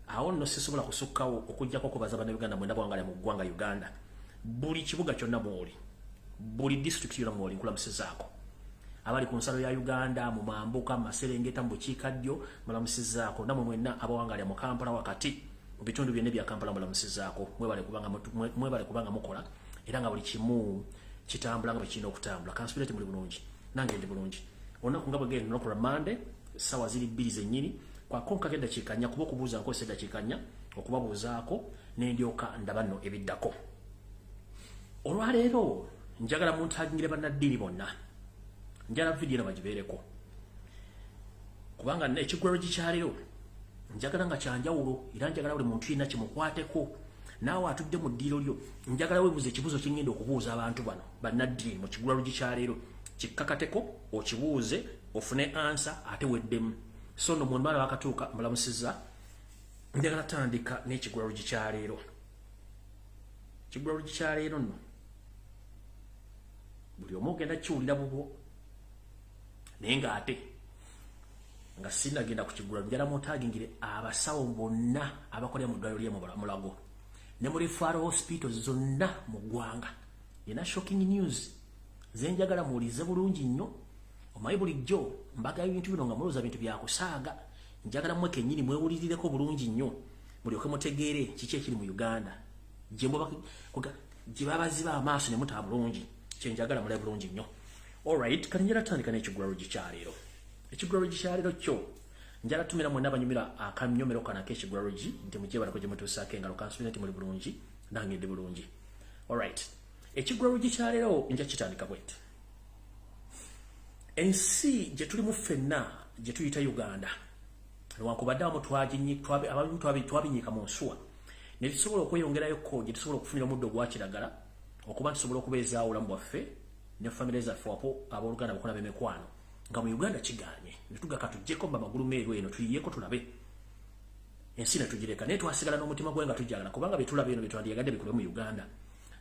Awo nno sisobola kusukkawo okuggyako okubaza Bannayuganda mwenna bwangala mu ggwanga Uganda. Buli kibuga kyonna mwoli, buli disitulikiti yonna mwoli, nkulamusizaako. Abali ku nsalo ya Uganda, mu mambuka, mu maserengeta, mu bukiikaddyo, mulamusizaako. Nammwe mwenna abawangalira mu Kampala wakati, mu bitundu byonna ebya Kampala, mulamusizaako. Mwebale kubanga mukola era nga buli kimu kitambula nga bwe kirina okutambula. Kansubire nti muli bulungi, nange ndi bulungi. Olunaku nga bwegenda, olunaku lwa Mande, ssaawa ziri 2 zennyini kwakonkako eddakiika 4, kuba okubuuza nkozesa eddakiika 4 okubabuuzaako nendyoka ndaba nno ebiddako. Olwaleero njagala muntagingire bannaddiini bonna, njagala vidiyo eno bagibeereko kubanga ekiggwalo kyaleero njagala nga kyanjawulo, era njagala buli muntu yenna kimukwateko. Naawe atudde mu ddiiro lyo, njagala weebuuza ekibuuzo kingenda okubuuza abantu bano bannaddiini mu kigulalo kyaleero. Kikkakateko, okibuuze, ofune answer, ate weddemu. So nno mwemala bakatuuka, mulamusizza. Njagala tandika n'ekigulalo kyaleero. Kigulalo kyaleero nno buli omu ogenda kiwulira bubwo, naye ng'ate nga sinagenda ku kigulalo, njagala muntagingire abasawo bonna abakolera mu ddwaliro ly'e Mulago ne mu referral hospitals zonna mu ggwanga. Yena shocking news zenjagala muwulize bulungi nnyo. Omanyi bulijjo mbaga ebintu bino nga mulowooza bintu byakusaaga. Njagala mmwe kennyini mwewulirireko bulungi nnyo, mulyoke mutegeere kiki ekiri mu Uganda gye babaziba amaaso ne mutaba bulungi. Kyenjagala mulabe bulungi nnyo. Alright, kati njala tandika n'ekigulalo kyaleero. Ekigulalo kyaleero kyo njala tumira mwenna abanyumira akanyomero kano ak'ekigulalo nti mugyebalako gye mutuusaako engalo. Kansubire nti muli bulungi, nange ndi bulungi. Alright, ekigulalo kyaleero nja kitandika bwenti. Ensi gye tulimu ffenna gye tuyita Uganda, newankubadde abamu twabinyiika mu nsuwa ne tusobola okweyongerayoko gye tusobola okufunira omuddo ogwa kiragala, okuba tusobola okubeezaawo obulamu bwaffe ne famire zaffe wapo abooluganda bakola b'emikwano, nga mu Uganda kiganye ne tugaka tuggyeko mba magulu meeru eno tuyiyeko tulabe ensi ne tugireka, naye twasigala n'omutima gwe nga tujagala, kubanga bye tulaba eno bye twandiyagadde bikole mu Uganda.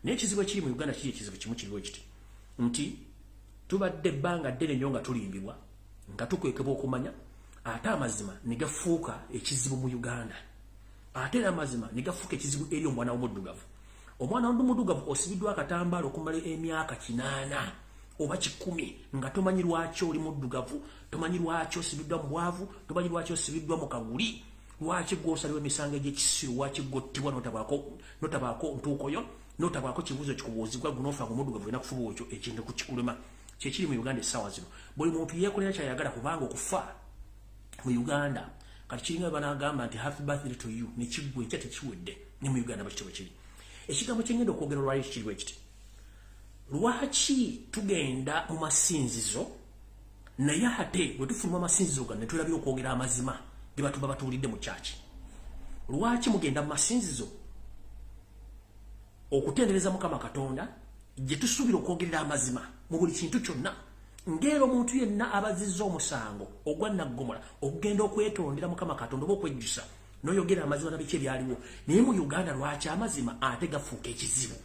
Naye ekizibu ekiri mu Uganda kiri ekizibu kimu kiriwo ekiti nti tubadde ebbanga ddene nnyo nga tulimbibwa, nga tukwekebwa okumanya, ate amazima ne gafuuka ekizibu mu Uganda, ate era amazima ne gafuuka ekizibu eri omwana w'omuddugavu. Omwana w'omuddugavu osibiddwa akatambaala okumala emyaka 80 oba 100 nga tomanyi lwaki oli muddugavu, tomanyi lwaki osibiddwa mu bwavu, tomanyi lwaki osibiddwa mu kaguli, lwaki gw'osaliwa emisango egy'ekisiru, lwaki gwottibwa notabaako ntuukoyo, notabaako kibuuzo kikubuuzibwa, gunofa nga omuddugavu olina kufuba ekyo ekintu kukikulema. Kyekiri mu Uganda essaawa zino, buli muntu yeekolera kyayagala, kubanga okufa mu Uganda kati kiringa banagamba nti "Happy birthday to you" nekiggwa enkya tekiwedde. Ne mu Uganda bakityo bwe kiri. Ekigambo kyengenda okwogera olwali kiriwo ekiti: lwaki tugenda mu masinzizo, naye ate bwe tufuluma amasinzizo gano ne tulabira okwogera amazima ge batuba batuulidde mu kyaki? Lwaki mugenda mu masinzizo okutendereza Mukama Katonda gye tusuubira okwogerera amazima mu buli kintu kyonna, ng'era omuntu yenna abazizza omusango ogwa naggomola okugenda okwetondera Mukama Katonda oba okwejjusa n'oyogera amazima na biki ebyaliwo? Naye mu Uganda lwaki amazima ate gafuuka ekizibu?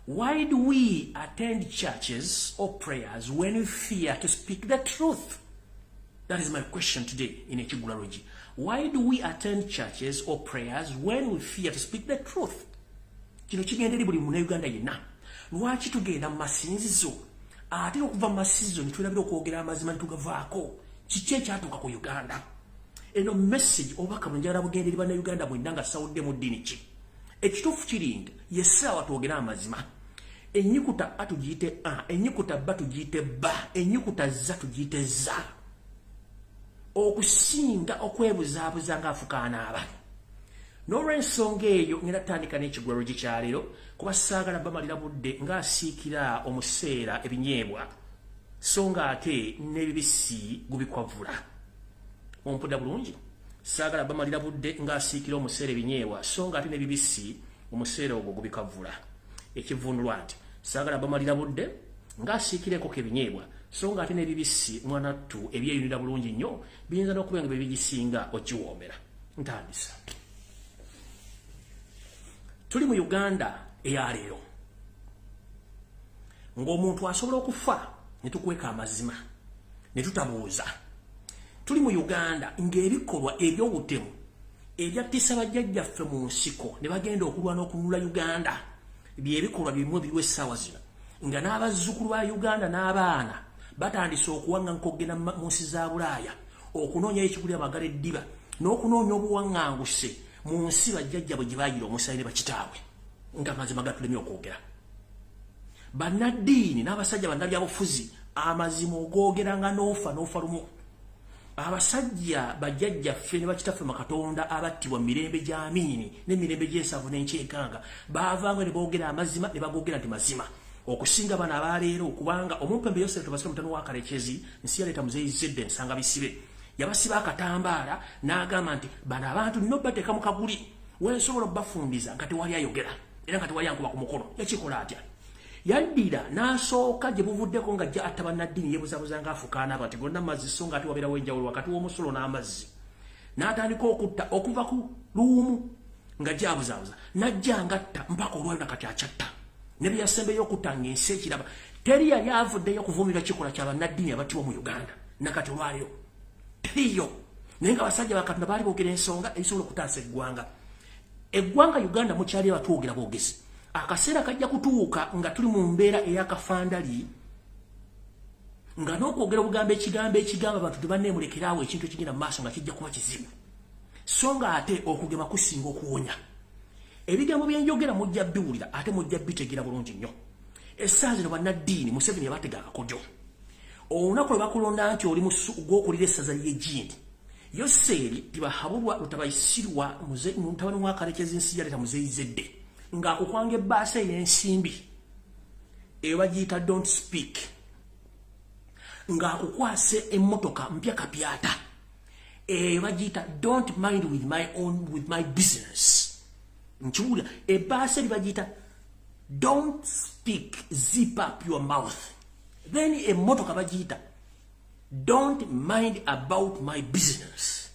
Why do we attend churches or prayers when we fear to speak the truth? That is my question today in Ekigulalogi. Why do we attend churches or prayers when we fear to speak the truth? Kino kigenda eri buli Munnayuganda yenna. Lwaki tugenda mu masinzizo, ate okuva mu masinzizo ne tulabira okwogera amazima ne tugavaako? Kiki ekyatuuka ku Uganda eno? Message obubaka bwe njagala bugenda eri Bannayuganda mwenna nga sawudde mu ddiini ki. Ekituufu kiri nti yessaawa twogere amazima. Ennyukuta a tugiyite a, ennyukuta b tugiyite b, ennyukuta z tugiyite z, okusinga okwebuzaabuza ng'afukaanaaba. N'olw'ensonga eyo ngenda tandika n'ekigwalo kyaleero, kuba saagala bamalira budde ng'asiikira omuseera ebinyeebwa so nga ate n'ebibisi gubikwavula. Ompulira bulungi? Saagala bamalira budde ng'asiikira omuseera ebinyeebwa so nga ate n'ebibisi omuseera ogwo gubikavula. Ekivunulwa nti saagala bamalira budde ng'asiikira enkoko ebinyeebwa so nga ate n'ebibisi mwanattu ebyeyunira bulungi nnyo biyinza n'okuba nga byebigisinga okiwoomera. Ntandisa. Tuli mu Uganda eyaleero ng'omuntu asobola okufa ne tukweka amazima ne tutabuuza. Tuli mu Uganda ng'ebikolwa ebyobutemu Ebyattisa bajjajjaffe mu nsiko ne bagenda okulwana okununula Uganda, byebikolwa bimu ebiriwo essaawa zino, nga n'abazzukulu ba Uganda n'abaana batandise okuwaŋŋanka okugenda mu nsi za Bulaaya okunoonyayo ekigulira amagala eddiba n'okunoonya obuwaŋŋanguse mu nsi bajjajjabwe gye baayira omusaayi ne bakitaabwe, nga amazima gatulemye okwogera. Bannaddiini n'abasajja bannabyabufuzi, amazima ogoogeranga n'ofa n'ofa lumu. Abasajja bajjajjaffe ne bakitaffe makatonda abattibwa mu mirembe gya Amiini n'emirembe gy'ensanvu n'enkyekanga baavanga ne boogera amazima, ne bagoogera nti mazima, okusinga bano abaleero. Kubanga omumpembe Yosef Tobasira, mutano wa Kalekezi, nsi yaleeta Muzeeyi Zedde nsanga bisibe, yabasiba akatambaala n'agamba nti bano abantu nno bateeka mu kaguli wensobola obbafumbiza nga tewali ayogera era nga tewali ankuba ku mukono. Yakikola atya? Yaddira n'asooka gye buvuddeko nga jja atta bannaddiini, yeebuzabuza nga afukaana aba nti gonna mazzi, so nga ate wabeerawo enjawulo wakati w'omusulo n'amazzi. N'atandika okutta okuva ku Luwumu nga gyabuzaabuza, najja ngatta mpaka olwaliro, nakati akyatta. Ne bye yasembeyo okutta ng'ensi ekiraba, teri yali avuddeyo okuvumirira kikola kya bannaddiini abattibwa mu Uganda. Nakati olwaliro teriyo, naye nga abasajja bakatonda baali boogera ensonga ebisobola okutaasa eggwanga. Eggwanga Uganda mukyali abatwogera boogezi. Akaseera kajja kutuuka nga tuli mu mbeera ey'akafandali, nga n'okwogera obugambo ekigambo ekigamba abantu tebanneemulekeraawo ekintu ekigenda mu maaso nga kijja kuba kizibu. So nga ate okugema kusinga okuwonya. Ebigambo byenjogera mujja biwulira ate mujja bitegera bulungi nnyo. Essaawa zino bannaddiini Museveni yabatega akakodyo. Olunaku lwe bakulonda nti oli gwokulira essaza ly'egindi, Yoseeri Tibahabulwa Lutabayisirwa, mutabani wa Kalekezi, nsi yaleeta Muzeeyi Zedde, ng'akukwanga ebbaasa ey'ensimbi eyo bagiyita "Don't speak", ng'akukwasa emmotoka mpya kapyata eyo bagiyita "Don't mind with my own, with my business". Nkiwulira, ebbaasa eri bagiyita "Don't speak, zip up your mouth", then emmotoka bagiyita "Don't mind about my business".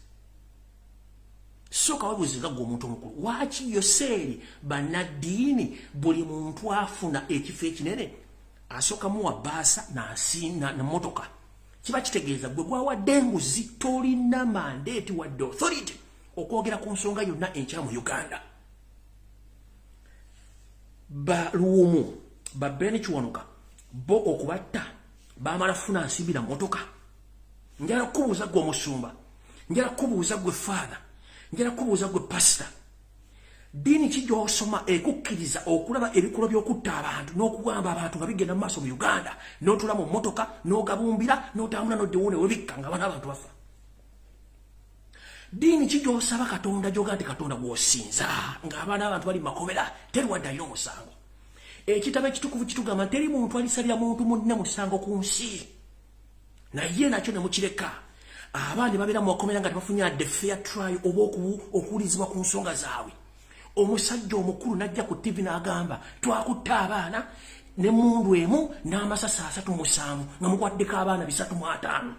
Soka webuuze nga gwe omuntu omukulu, waaki Yoseeri bannaddiini buli muntu afuna ekifo ekinene asooka muwa baasa na motoka? Kiba kitegeeza gwe gwawadde enguzi, tolina mandate wadde authority okwogera ku nsonga yonna enkya mu Uganda. Baluwumu babeni Kiwanuka bo okubatta bamala funa nsimbi na motoka. Njala kubuuza gwe omusumba, njala kubuuza gwe faather, njala kubuuza gwe pasita, ddiini ki gy'osoma ekukkiriza okulaba ebikolwa by'okutta abantu n'okuwamba abantu nga bigenda mu maaso mu Uganda, n'otula mu mmotoka n'ogabumbira n'otambula n'oddewo ne webikka nga bana abantu bafa? Ddiini ki gy'osaba Katonda gy'ogaa nti Katonda gw'osinza, ng'abaana abantu bali mu makomera, teri wadde alina omusango? Ekitabo ekitukuvu kitugamba teri muntu alisalira muntu munne musango ku nsi, naye nakyo ne mukireka. Abaana babeera mu makomera nga tebafunye adde fair trial oba okuwulizibwa ku nsonga zaabwe. Omusajja omukulu najja ku TV n'agamba twakutta abaana nemundu emu n'amasasi 37 nga mukwaddeko abaana 350.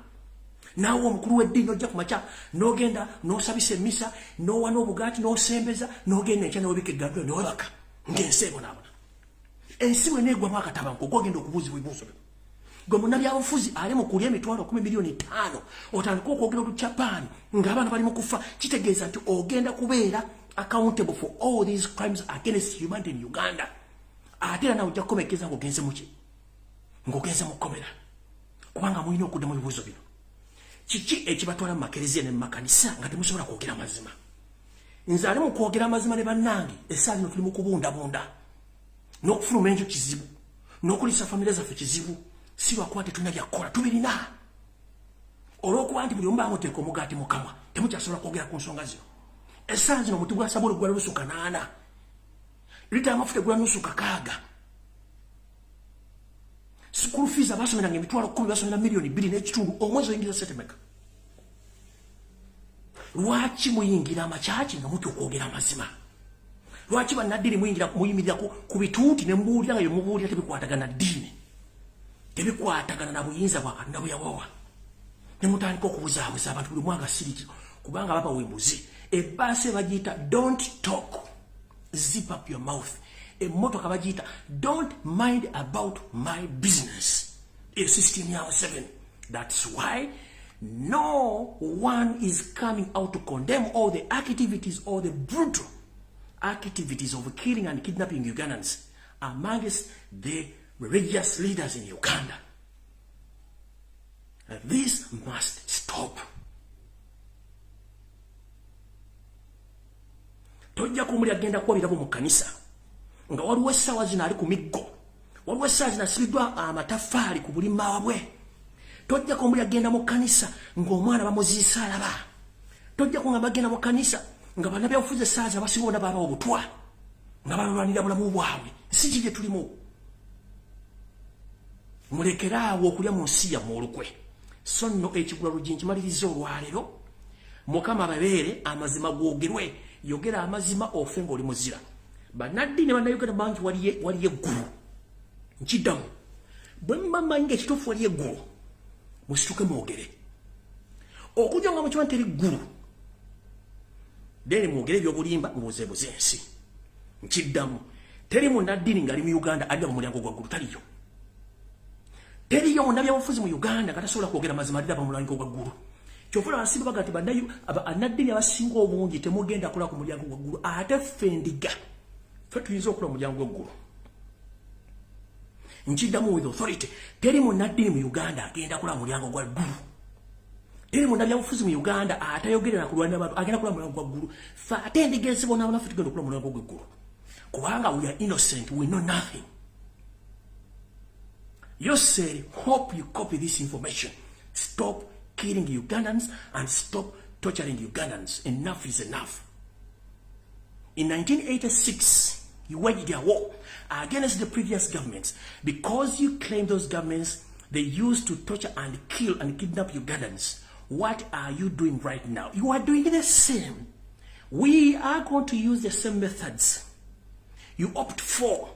Naawe omukulu w'eddiini ojja ku makya n'ogenda n'osabisa emisa n'owa n'obugaati n'osembeza n'ogenda enkya n'obika eggandula newebaka ng'ensi ebonaabona. Ensi bwe neegwamu akatabanko, gwogenda okubuuzibwa ebibuuzo bino. Gwe munnabyabufuzi ali mu kulya emitwalo 10, miliyoni 5, otandika okwogera olujapaani ng'abaana bali mu kufa, kitegeeza nti ogenda kubeera accountable for all these crimes against humanity in Uganda. Ate era nawe ojja kukomekeza ng'ogenze muki, ng'ogenze mu kkomera, kubanga mulina okudda mu bibuuzo bino. Kiki ekibatwala mu makereziya ne mu makanisa nga temusobola kwogera mazima? Nze ali mu kwogera amazima ne bannange, essaawa zino tuli mu kubundabunda n'okufuluma enju kizibu, n'okuliisa famire zaffe kizibu. Si lwakuba tetulina byakukola, tubirina, olw'okuba nti buli omu bamuteeka omugaati mu kamwa, temukyasobola kwogera ku nsonga zino. Essaawa zino omuti gwa sabuli gula nusu 800, lita amafuta egula nusu 600, school fees abasomeranga emitwalo 10 basomera miliyoni 2.5 omwezi. Oyingiza sente meka? Lwaki muyingira amakyaki nga mutya okwogera amazima? Lwaki bannaddiini muyimirira ku bituuti ne mubuulira nga byemubuulira tebikwatagana ddiini, tebikwatagana na buyinza bwa Katonda bwe yawawa, ne mutandika okubuzaabuza abantu buli mwanga siriki, kubanga babawa embuzi? Ebbaasa ebagiyita "Don't talk, zip up your mouth", emmotoka bagiyita "Don't mind about my business". Eyo system ya 7. That's why No one is coming out to condemn all the activities or the brutal activities of killing and kidnapping Ugandans amongst the religious leaders in Uganda. This must stop. Tojja kumuli agenda kuwa birabo mu kanisa nga waliwo essaawa zino ali ku miggo, waliwo essaawa zino asibiddwa amataffaali ku buli mawabwe. Tojja kumuli agenda mu kanisa ng'omwana bamuziisa alaba. Tojja kungamba agenda mu kanisa nga bannabyabufuzi essaawa zino abasinga bonna baabawa obutwa nga balwanirira bulamu bwabwe. Nsi ki gye tulimu? Mulekeraawo okulya mu nsi yammwe olukwe. So nno ekigula luggi nkimaliriza olwaleero. Mukama ababeere, amazima googerwe. Yogera amazima ofe ng'oli muzira. Bannaddiini bannayuganda bangi waliyo eggulu. Nkiddamu, bwe mba mmanyi ng'ekituufu waliyo eggulu, musituke mwogere. Okujja nga mukimanyi teri ggulu, then mwogere ebyobulimba mubuzeebuze ensi. Nkiddamu, teri munnaddiini ng'ali mu Uganda adda mu mulyango gwa ggulu, taliyo. Teriyo munnabyabufuzi mu Uganda nga tasobola kwogera mazima aliraba mu mulyango gwa ggulu. Kyova olaba nsimbi baga nti bannaddiini abasinga obungi temugenda kula ku mulyango gwa ggulu, ate ffe endiga ffe tuyinza okula mu mulyango gw'eggulu. Nkiddamu with authority, teri munnaddiini mu Uganda agenda kula mu mulyango gwa ggulu. Teri munnabyabufuzi mu Uganda atayogerera kulwanira bantu agenda kula mu mulyango gwa ggulu. Ffe ate endiga ezibonaabona ffe tugenda okula mu mulyango gw'eggulu, kubanga we are innocent, we know nothing. Yoseri, hope you copy this information. Stop killing Ugandans and stop torturing Ugandans. Enough is enough. In 1986, you waged a war against the previous governments because you claimed those governments, they used to torture and kill and kidnap Ugandans. What are you doing right now? You are doing the same. We are going to use the same methods you opt for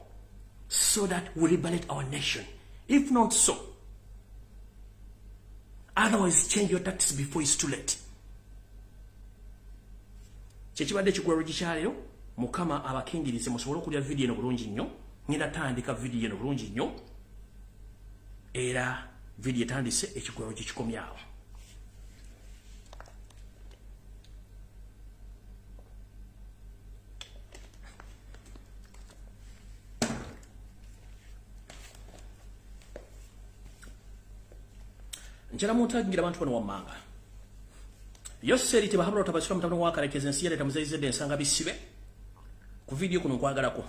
so that we liberate our nation. If not so, otherwise change your tactics before it's too late. Kyekibadde ekigwalo gikyaleero. Mukama abakingirize musobole okulya vidiyo eno bulungi nnyo. Ngenda tandika vidiyo eno bulungi nnyo, era vidiyo etandise, ekigwalo gikikomyawo. Njala muntagingira abantu bano wammanga. Yoseri tebahabula otabasira mutabani wa Karekezi ensi yaleeta muzeeyi ensanga bisibe. Ku vidiyo kuno nkwagalako.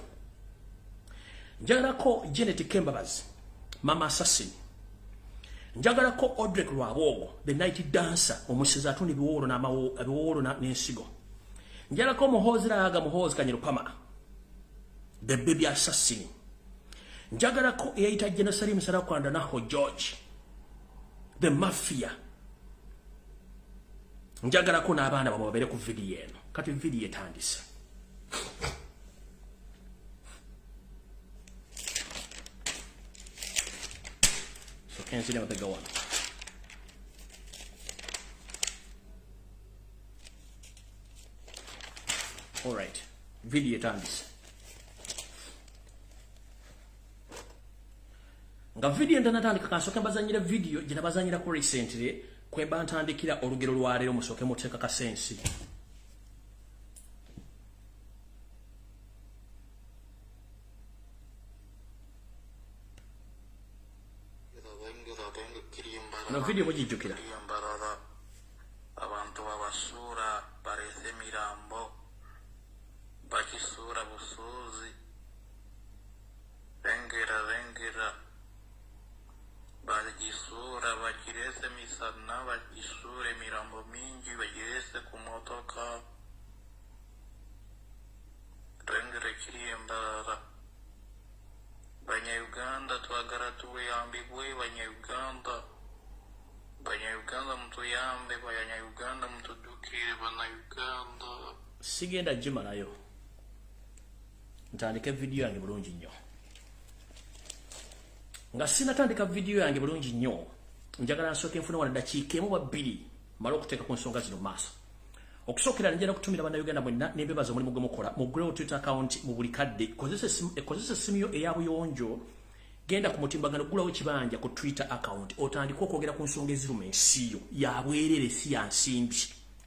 Njagalako Janet Kembabazi, Mama Assassin. Njagalako Odrek Rwabwogo, the night dancer, omusezi atunda ebiwoolo ebiwoolo n'ensigo. Njagalako Muhoozi Raga Muhoozi Kanyerupama, the baby assassin. Njagalako eyayita General Salim Saleh Naho George, the mafia. Njagalako n'abaana bamwe babeere ku vidiyo eno. Kati vidiyo etandise. So kenzire mabega wano. Alright, vidiyo etandise. Nga vidiyo ntanatandika, kansooke mbazanyira vidiyo gye nabazanyirako recently kwemba ntandikira olugero lwaleero, musooke muteeka kasensi. No vidiyo mugijjukira. Abantu babasuura baleese emirambo bakisuura busuuzi, lengera lengera bagisuura bagirese misana, bagisuura emirambo mingi bagirese ku motoka, lengera ekiri embarara. Bannayuganda twagala tuyambibwe, Bannayuganda, Bannayuganda mutuyambe, Bannayuganda mutuddukire, Bannayuganda. Sigenda gimalayo, ntandike vidiyo yange bulungi nnyo. Nga sinatandika vidiyo yange bulungi nnyo, njagala nsooke nfune wano ddakiika emu ba bbiri mmale okuteeka ku nsonga zino mu maaso. Okusookera njagala kutumira Bannayuganda mwenna nembebaza omulimu gwe mukola. Muggulewo Twitter account mu buli kadde, kozesa essimu yo eya buyonjo. Genda ku mutimbagano, gulawo ekibanja ku Twitter account, otandike okwogera ku nsonga eziruma ensi yo. Yabwerere, si ya nsimbi.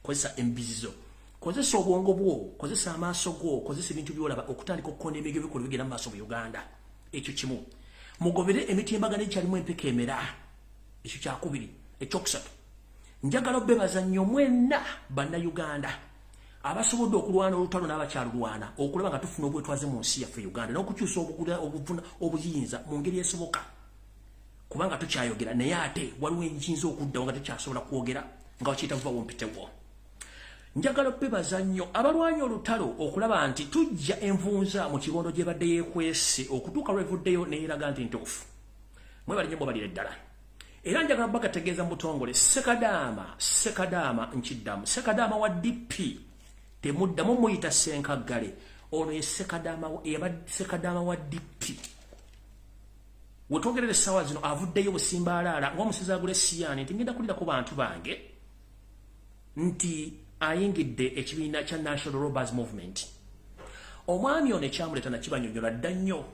Kozesa embizi zo, kozesa obwongo bwo, kozesa amaaso go, kozesa ebintu byolaba okutandika okukonda emige ebikola bigenda mu maaso mu Uganda. Ekyo kimu. Mugobere emitimbagano ekyalimu empeka emera. Ekyo kyakubiri. Ekyokusatu, njagala obbebaza nnyo mwenna Bannayuganda abasobodde okulwana olutalo n'abakyalulwana okulaba nga tufuna obwetwaze mu nsi yaffe Uganda n'okukyusa obuvuna obuyinza mu ngeri esoboka, kubanga tukyayogera naye ate waliwo enkiyinza okuddawo nga tukyasobola kwogera nga wakiyita buva wompitewo. Njagala obbebaza nnyo abalwanya olutalo okulaba nti tujja envunza mu kibondo gye badde yeekwese okutuuka lwevuddeyo neeraga nti ntuufu. Mwebali nnyo, mwebalire ddala. Era njagala bagategeeza mu butongole, Sekadaama, Sekadaama, nkiddamu, Sekadaama wa DP, temuddamu muyita Senkaggale. Ono ye Sekadaama, Sekadaama wa DP. Wetwogerera essaawa zino avuddeyo busimbaalaala ng'omusezi agula esiyaani nti ngenda kulira ku bantu bange nti ayingidde ekibiina kya National Robbers Movement. Omwami ono ekyamuleeta nakibanyonyola dda nnyo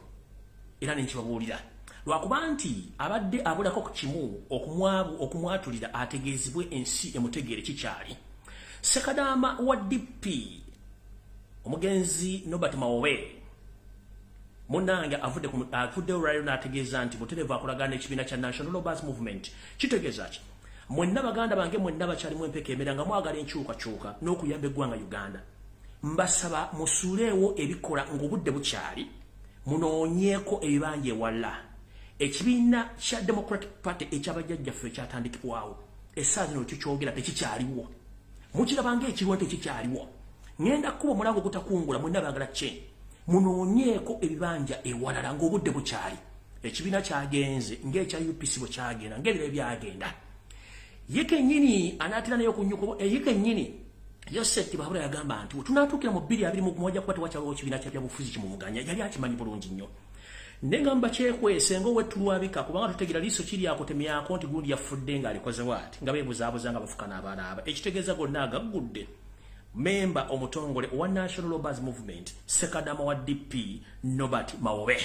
era nenkibabuulira, lwakuba nti abadde abulako ku kimu okumwatulira ategeezebwe ensi emutegeere kikyali. Sekadaama wa DP omugenzi Norbert Mawobe munnange avuddeyo olwaliro n'ategeeza nti butereevu akolagana n'ekibiina kya National Robbers Movement. Kitegeeza ki? Mwenna baganda bange, mwenna bakyalimu empeka emera nga mwagala enkyukakyuka n'okuyamba eggwanga Uganda, mbasaba musuuleewo ebikola ng'obudde bukyali, munoonyeeko ebibanja ewala. Ekibiina kya Democratic Party ekyabajjajjaffe ekyatandikibwawo, essaawa zino tukyogera tekikyaliwo. Mukiraba ng'ekiriwo, tekikyaliwo. Ŋŋenda kuba omulango ogutakungula. Mwenna baagala kye munoonyeeko ebibanja ewalala ng'obudde bukyali. Ekibiina kyagenze ng'ekya UPC bwe kyagenda, ng'ebiro byagenda. Ye kennyini anaatera naye okunyuka. Ye kennyini Yosef Tibahabura yagamba nti wetunaatuukira mu 2021 wajja kuba tewakyaliwo kibiina kya byabufuzi kimuvuganya. Yali akimanyi bulungi nnyo. Nengamba kyekwese ng'owettulwabika, kubanga tutegeera liiso kiri akutemyako nti gundi yafudde ng'alikoze bw'ati, nga beebuzaabuza nga bafuka n'abaana aba. Ekitegeeza gonna agaggudde. Memba omutongole owa National Robbers Movement, Sekadama wa DP Norbert Mawobe,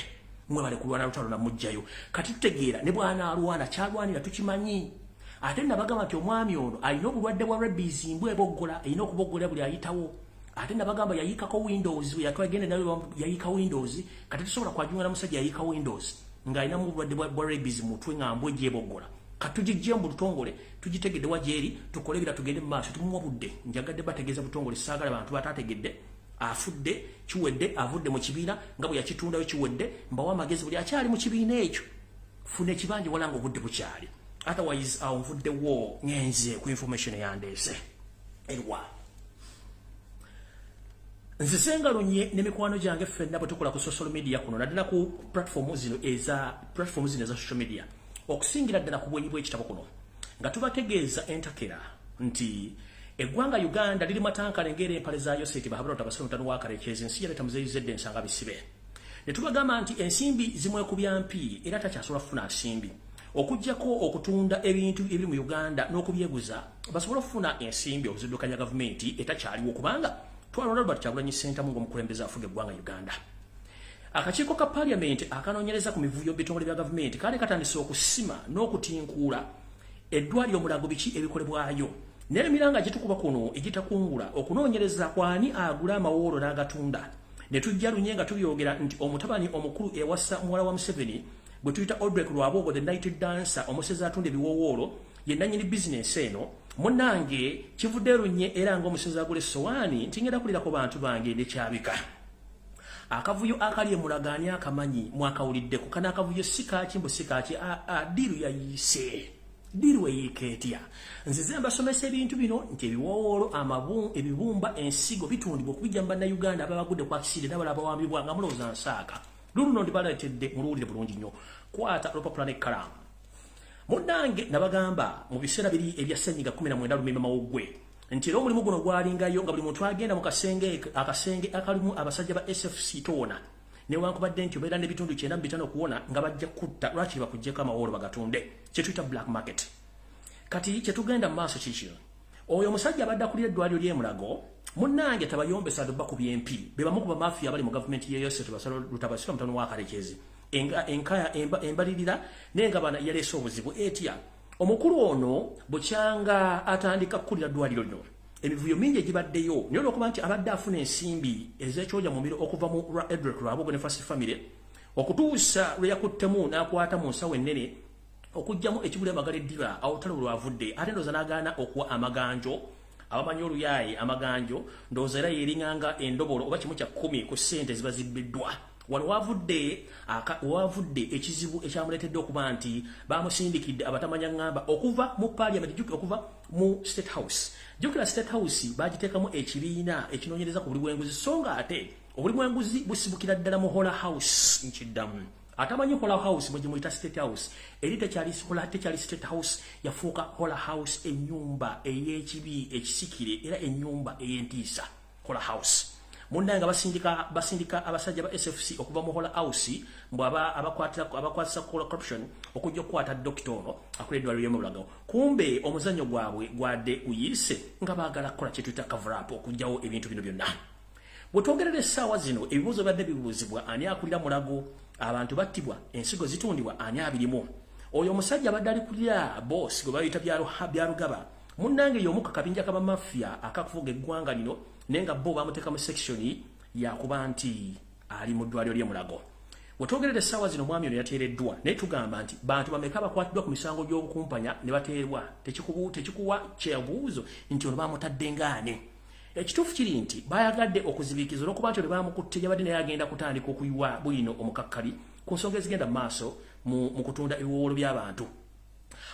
mwebale kulwana lutalo namugjayo. Kati tutegeera ne bw'anaalwana kyalwanira tukimanyi. Ate nabagamba nti omwami ono alina obulwadde bwa rabies, mbwa eboggola, erina okuboggola buli ayitawo. Ate nabagamba yayiikako windows, yatwagenda nayo yayiika windows. Kati tusobola kwajunga na musajja yayiika windows ng'alinamu obulwadde bwa rabies mutwe nga mbwa egyeboggola. Kati tugijje mu butongole, tugitegedde wa gyeri, tukole ebira, tugende mu maaso, tumuwa budde. Njagadde bategeeza butongole, saagala bantu bataategedde. Afudde, kiwedde, avudde mu kibiina nga bwe yakitundayo, kiwedde. Mbawa amagezi, buli akyali mu kibiina ekyo, funa ekibanja wala nga obudde bukyali. Otherwise awo nvuddewo, ngenze ku information yandeese erwa. Nzize nga lunye n'emikwano gyange ffenna bwe tukola ku social media kuno, naddala ku platform zino eza social media, okusingira ddala ku bwenyi bw'ekitabo kuno, nga tubategeeza entakera nti eggwanga Uganda liri matankane ng'era empale za Yoseti Bahabula Tabasira mutano wa Karekyezi. Ensi yaleeta Muzeeyi ensanga bisibe, ne tubagamba nti ensimbi zimwekubya mpi era takyasobola kufuna nsimbi okuggyako okutunda ebintu ebiri mu Uganda n'okubyeguza basobole okufuna ensimbi okuziddukanya gavumenti etakyaliwo, kubanga twalonda Robert Kyagulanyi Ssentamu ng'omukulembeze afuga eggwanga Uganda. Akakiiko ka Paliamenti akanoonyereza ku mivuyo bitongole bya gavumenti kaali katandise okusima n'okutinkuula eddwaliro Mulago, biki ebikolebwayo n'emiranga gitukuba kuno egitakungula, okunoonyereza kwani agula amawoolo n'agatunda. Ne tujja lunye nga tubyogera nti omutabani omukulu ewasa muwala wa Museveni gwe tuyita Odrek Rwabwogo, the night dancer, omusezi atunda ebiwoowoolo, ye nannyini bizinensi eno. Munnange, kivudde lunye era ng'omusezi agula essowaani nti ngenda kulira ku bantu bange nekyabika. Akavuyo akali emulagaani akamanyi mwakawuliddeko. Kano akavuyo si kaki, mbu si kaki, deal yayiise. Deal eyiika etya? Nzize mbasomesa ebintu bino nti ebiwowoolo, ebibumba, ensigo bitundibwa okubijja mu Bannayuganda ababagudde ku accident n'abalala bawambibwa nga mulowooza nsaaka. Luluno ndibaleetedde muluwulire bulungi nnyo. Kwata olupapula n'ekkalaamu. Munnange, nabagamba mu biseera biri ebya ssenyiga 19 lumima mawuggwe nti era omulimu guno gwalingayo nga buli muntu agenda mu kasenge, akasenge akalimu abasajja ba SFC, towona newankubadde nti obeera n'ebitundu 95 okuwona nga bajja kutta. Lwakiri bakuggyeko amawoolo bagatunde, kyetuyita black market. Kati kyetugenda mu maaso kikino: oyo omusajja abadde akulira eddwaliro ly'emulago, munnange, tabayombesa doba ku byempi, be bamu ku bamafiya abali mu gavumenti ye Yosef Lutabasira mutano wa Karekezi. Enkaya embalirira n'engabana yaleese obuzibu etya? Omukulu ono bukyanga atandika kukulira ddwaliro lino, emivuyo mingi egibaddeyo, naye olwokuba nti abadde afuna ensimbi ez'ekyoja mumiro okuva mu Odrek Rwabwogo ne First Family, okutuusa lwe yakuttemu n'akwata mu nsawo ennene okuggyamu ekibuli amagala eddiba, awo olutalo lwavudde. Ate ndowooza n'agaana okuwa amaganjo. Abamanyi oluyaaye, amaganjo ndowooza era yeringanga endobolo oba 1/10 ku ssente ziba zibbiddwa. Wano wavudde ekizibu ekyamuleetedde okuba nti bamusindikidde abatamanya ŋŋamba okuva mu parliament, okuva mu State House. Jjukira, State House bagiteekamu ekibiina ekinoonyereza ku buli bwenguzi, so nga ate obuli bwenguzi busibukira ddala mu Hola House. Nkiddamu, atamanyi Hola House, mwe gye muyita State House, eri tekyali Hola, tekyali State House, yafuuka Hola House, ennyumba ey'ekibi ekisikire era ennyumba ey'entiisa, Hola House. Munnange, basindika abasajja ba SFC okuva mu Hola House, mbw abakwatisa corruption, okujja okukwata dokita ono akola eddwaliro ly'emulago. Kumbe omuzannyo gwabwe gwadde guyiise nga baagala kukola kye tuyita cover up, okuggyawo ebintu bino byonna. Bwe twogerera essaawa zino, ebibuuzo byadde bibuuzibwa: ani akulira Mulago? Abantu battibwa, ensigo zitundibwa, ani abirimu? Oyo omusajja abadde ali kulya boss gwe bayita Byarugaba, munnange, y'omu ku kabinja k'abamafia akakufuga eggwanga lino, naye nga bo bamuteeka mu section yakuba nti ali mu ddwaliro ly'e Mulago. Wetwogerera essaawa zino, omwami ono yateereddwa, naye tugamba nti bantu bameka bakwatiddwa ku misango gy'obukumpanya ne bateerwa? Tekikuwa kyebuuzo nti ono bamutadde ngaane? Ekituufu kiri nti bayagadde okuzibikiza olwokuba nti olwe bamukutte yabadde naye agenda kutandika okuyiwa bwino omukakkali ku nsonga ezigenda mu maaso mu kutunda ebiwowolo by'abantu.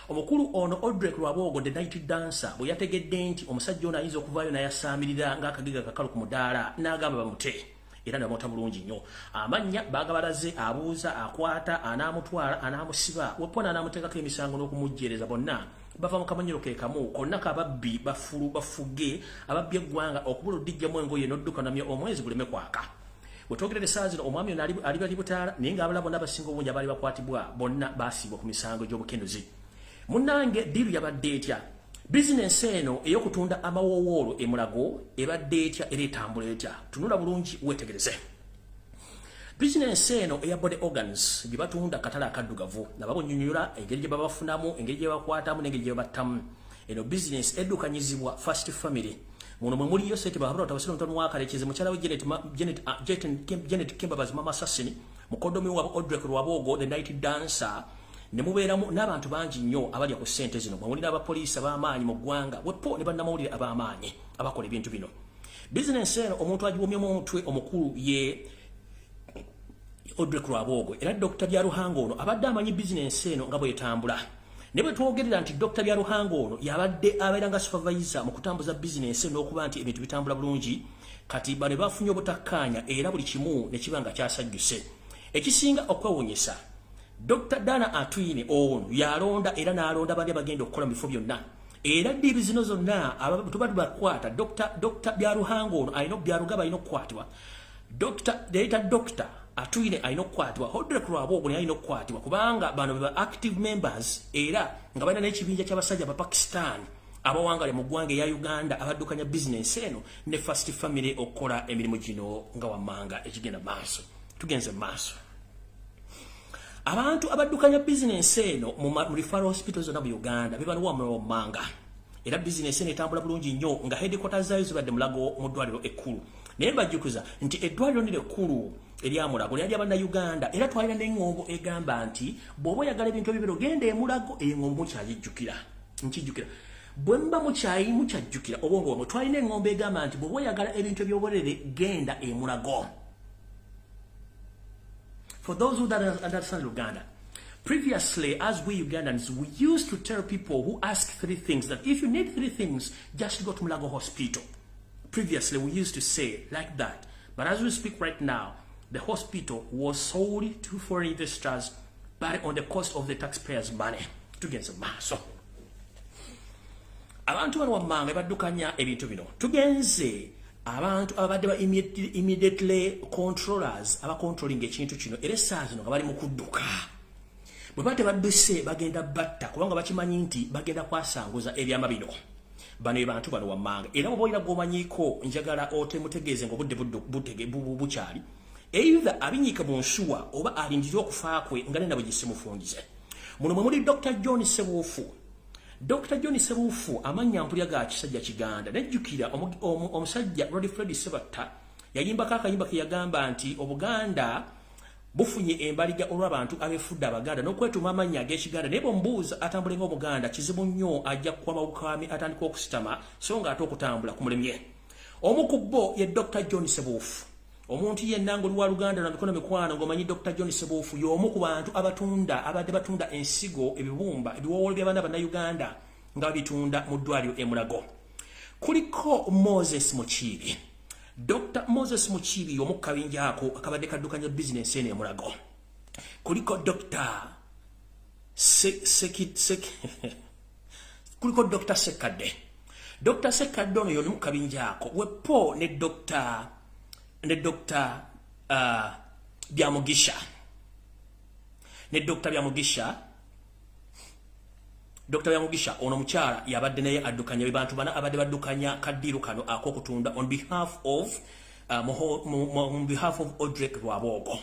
Omukulu ono Odrek Rwabwogo, the night dancer, bwe yategedde nti omusajja ono ayinza okuvaayo n'ayasaamirira ng'akagega kakalu ku mudaala, n'agamba bamute, era ne bamuta bulungi nnyo. Amannya bagabalaze, abuuza, akwata, anaamutwala, anaamusiba wepona, anaamuteekako emisango n'okumujjereza, bonna bava mu kamanyiro ke kamu konna kababbi bafulu bafuge ababbi eggwanga okubula oddijjamu engoye n'odduka namya omwezi guleme kwaka. Bwe twogerera essaawa zino, omwami ono ali bali butaala, naye ng'abalala bonna abasinga obungi abaali bakwatibwa bonna baasiibwa ku misango gy'obukenuzi. Munnange, deal yabadde etya? Bizinensi eno ey'okutunda amawowoolo emulago ebadde etya era etambula etya? Tunula bulungi weetegereze. Bizinensi eno eya body organs gye batunda katale akaddugavu, nababunnyonnyola engeri gye babafunamu, engeri gye bakwatamu n'engeri gye babattamu. Eno bizinensi eddukanyizibwa First Family. Muno mwe muliyo sente bahabula tabasira mutabani wa Kalekezi, mukyala we Janet Kembabazi, Mama Assassin, mukoddomi wa Odrek Rwabwogo, the night dancer, ne mubeeramu n'abantu bangi nnyo abalya ku ssente zino. Mwe mulina abapoliisi ab'amaanyi mu ggwanga, wepo ne bannamawulire ab'amaanyi abakola ebintu bino. Bizinensi eno omuntu agiwomyemu omutwe omukulu ye Odrek Rwabwogo, era Dr. Byaruhanga ono abadde amanyi bizinensi eno nga bwetambula. Ne bwe twogerera nti Dr. Byaruhanga ono yabadde abeera nga supervisor mu kutambuza bizinensi eno n'okuba nti ebintu bitambula bulungi, kati bano bafunye obutakkaanya era buli kimu ne kiba nga kyasajjuse. Ekisinga okwewuunyisa, Dr. Dana Atwine ono yalonda era n'alonda bali abagenda okukola mu bifo byonna, era deal zino zonna tuba tubakwata. Dr. Byaruhanga ono alina, Byarugaba alina okukwatibwa, Dr. Data Dr. Atwine alina okukwatibwa, Odrek Rwabwogo naye alina okukwatibwa, kubanga bano beba active members era nga balina n'ekibinja ky'abasajja ba Pakistan abawangale mu ggwanga eya Uganda abaddukanya bizinensi eno ne First Family okukola emirimu gino nga wammanga ekigenda maaso. Tugenze maaso. Abantu abaddukanya bizinensi eno mu referral hospital zonna mu Uganda bebaluwa wammanga, era bizinensi eno etambula bulungi nnyo nga headquarters zaayo zibadde Mulago mu ddwaliro ekkulu. Naye mbajjukiza nti eddwaliro lino ekkulu erya Mulago lyali Abannayuganda, era twalina n'eŋŋombo egamba nti bw'oba oyagala ebintu ebibiro, genda emulago. Eŋŋombo mukyagijjukira? Nkijjukira bwe muba mukyayi mukyajjukira obwongo bwamwe. Twalina eŋŋombo egamba nti bw'oba oyagala ebintu ebyobwerere, genda emulago. For those who don't understand Luganda, previously, as we Ugandans, we used to tell people who ask three things that if you need three things, just go to Mulago Hospital. Previously, we used to say like that. But as we speak right now, the hospital was sold to foreign investors, but on the cost of the taxpayers' money. Tugenze maaso. Abantu bano wammanga baddukanya ebintu bino. Tugenze, abantu ababadde ba immediately controllers, abacontrolling ekintu kino, era essaawa zino nga bali mu kudduka. Bwe ba tebadduse bagenda batta, kubanga bakimanyi nti bagenda kwasanguza ebyama bino. Bano be bantu bano wammanga, era bw'oba olina gw'omanyiiko, njagala otemutegeeze ng'obudde bukyali. Either abinyiike mu nsuwa oba alindire okufa kwe nga nena bwe gisimufungize. Muno mwe muli Dr. John Sebuufu. Dr. John Sebuufu amannya mpulya ga kisajja Kiganda. Nejjukira omusajja Godfred Sebatta yayimbako akayimba ke yagamba nti Obuganda bufunye embaliga olw'abantu abefudde Abaganda n'okwetuuma amannya ag'Ekiganda, naye bw'omubuuza atambule ng'Omuganda kizibu nnyo, ajja kukwama bukwami atandika okusitama so ng'ate okutambula kumulemye. Omu ku bo ye Dr. John Sebuufu. Omuntu yenna ng'oli wa Luganda na mikono mikwano ng'omanyi Dr. John Sebuufu, y'omu ku bantu abatunda, abadde batunda ensigo, ebibumba, ebiwowolo by'abaana Bannayuganda nga babitunda mu ddwaliro e Mulago. Kuliko Moses Mukiibi. Dr. Moses Mukiibi y'omu ku kabinja ako akabadde kaddukanya bizinensi eno e Mulago. Kuliko Dr. Kuliko Dr. Sekadde. Dr. Sekadde ono y'omu ku kabinja ako. Wepo ne Dr. Byamugisha. Ne Dr. Byamugisha. Dr. Byamugisha ono mukyala yabadde naye addukanya abantu bana abadde baddukanya kaddiru kano ak'okutunda on behalf of Odrek Rwabwogo.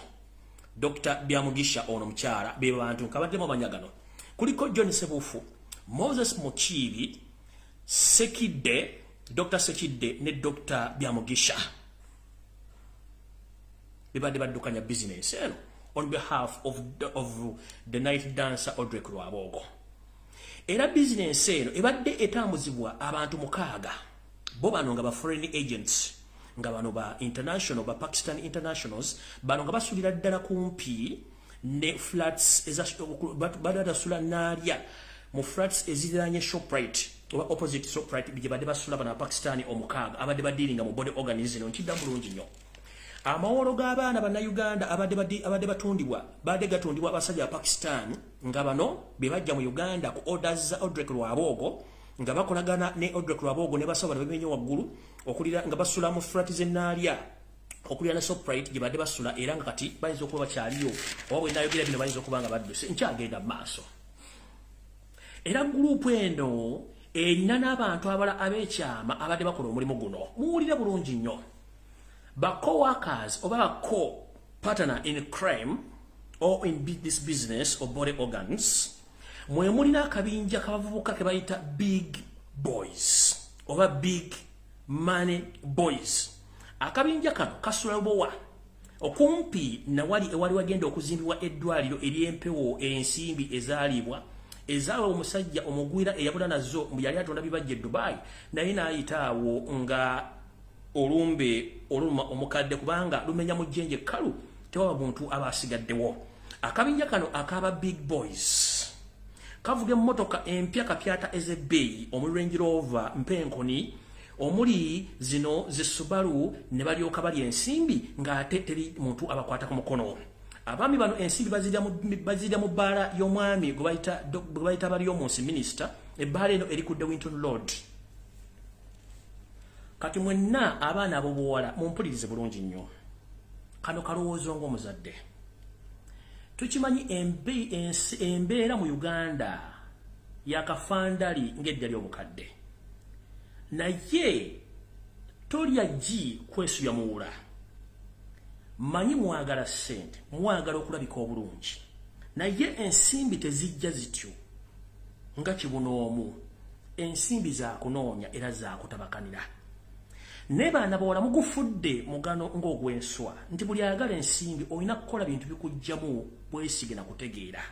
Dr. Byamugisha ono mukyala be bantu nkabaddemu amanya gano. Kuliko John Sebuufu, Moses Mukiibi, Sekidde, Dr. Sekidde ne Dr. Byamugisha. Bibadde baddukanya business eno on behalf of the night dancer Odrek Rwabwogo. Era business eno ebadde etambuzibwa abantu 6, bo bano nga ba foreign agents, nga bano ba international, ba Pakistan internationals, bano nga basulira ddala kumpi ne flats badde basula Naalya mu flats eziriraanye Shoprite oba opposite Shoprite gye badde basula bano Abapakistani 6 abadde badiringa mu body organs zino. Nkidda bulungi nnyo. Amawolo g'abaana Bannayuganda abadde batundibwa, badde gatundibwa abasajja ba Pakistan nga bano be bajja mu Uganda ku orders za Odrek Rwabwogo, nga bakolagana ne Odrek Rwabwogo ne basaba ne bamenye waggulu okulira nga basula mu flat z'e Naalya okulira ne Shoprite gye badde basula, era nga kati bayinza okuba bakyaliyo oba bwe naayogera bino bayinza okuba nga badduse. Nkyagenda mu maaso. Era gurupu eno erina n'abantu abalala ab'ekyama abadde bakola omulimu guno. Muwulire bulungi nnyo. Ba co-workers oba ba co-partner in crime or in this business of body organs, mwe mulina akabinja k'abavubuka ke bayita big boys oba big money boys. Akabinja kano kasula Lubowa okumpi nawali ewali wagenda okuzimbibwa eddwaliro ery'empewo ensimbi ezaalibwa ezaawa omusajja omugwira eyabula nazo yali atonda bibajja e Dubai, naye n'ayita awo nga olumbe oluluma omukadde kubanga lumenya mu jjenje kkalu, tewaba muntu aba asigaddewo. Akabinja kano akaba big boys kavuga emmotoka empya kapyata ez'ebbeeyi omuli Range Rover mpenkoni, omuli zino zi Subaru, ne balyoka balya ensimbi ng'ate teri muntu abakwata ku mukono. Abaami bano ensimbi bazirya mu bbaala y'omwami gwe bayita Baryomunsi minisita. Ebbaala eno eri ku Winton Road. Kati mwenna abaana ab'obuwala mumpulirize bulungi nnyo. Kano kalowoozo ng'omuzadde. Tukimanyi embeera mu Uganda yakafandali ng'edda ly'obukadde. Naye tolya ggi kwesubya muwula. Manyi mwagala ssente, mwagala okulabika obulungi. Naye ensimbi tezijja zityo nga kibunoomu. Ensimbi zaakunoonya era zaakutabakanira. Ne baana bawala mugufudde mugano ng'ogw'enswa nti buli ayagala ensimbi olina kukola bintu bikugjamu bwesige na kutegeera.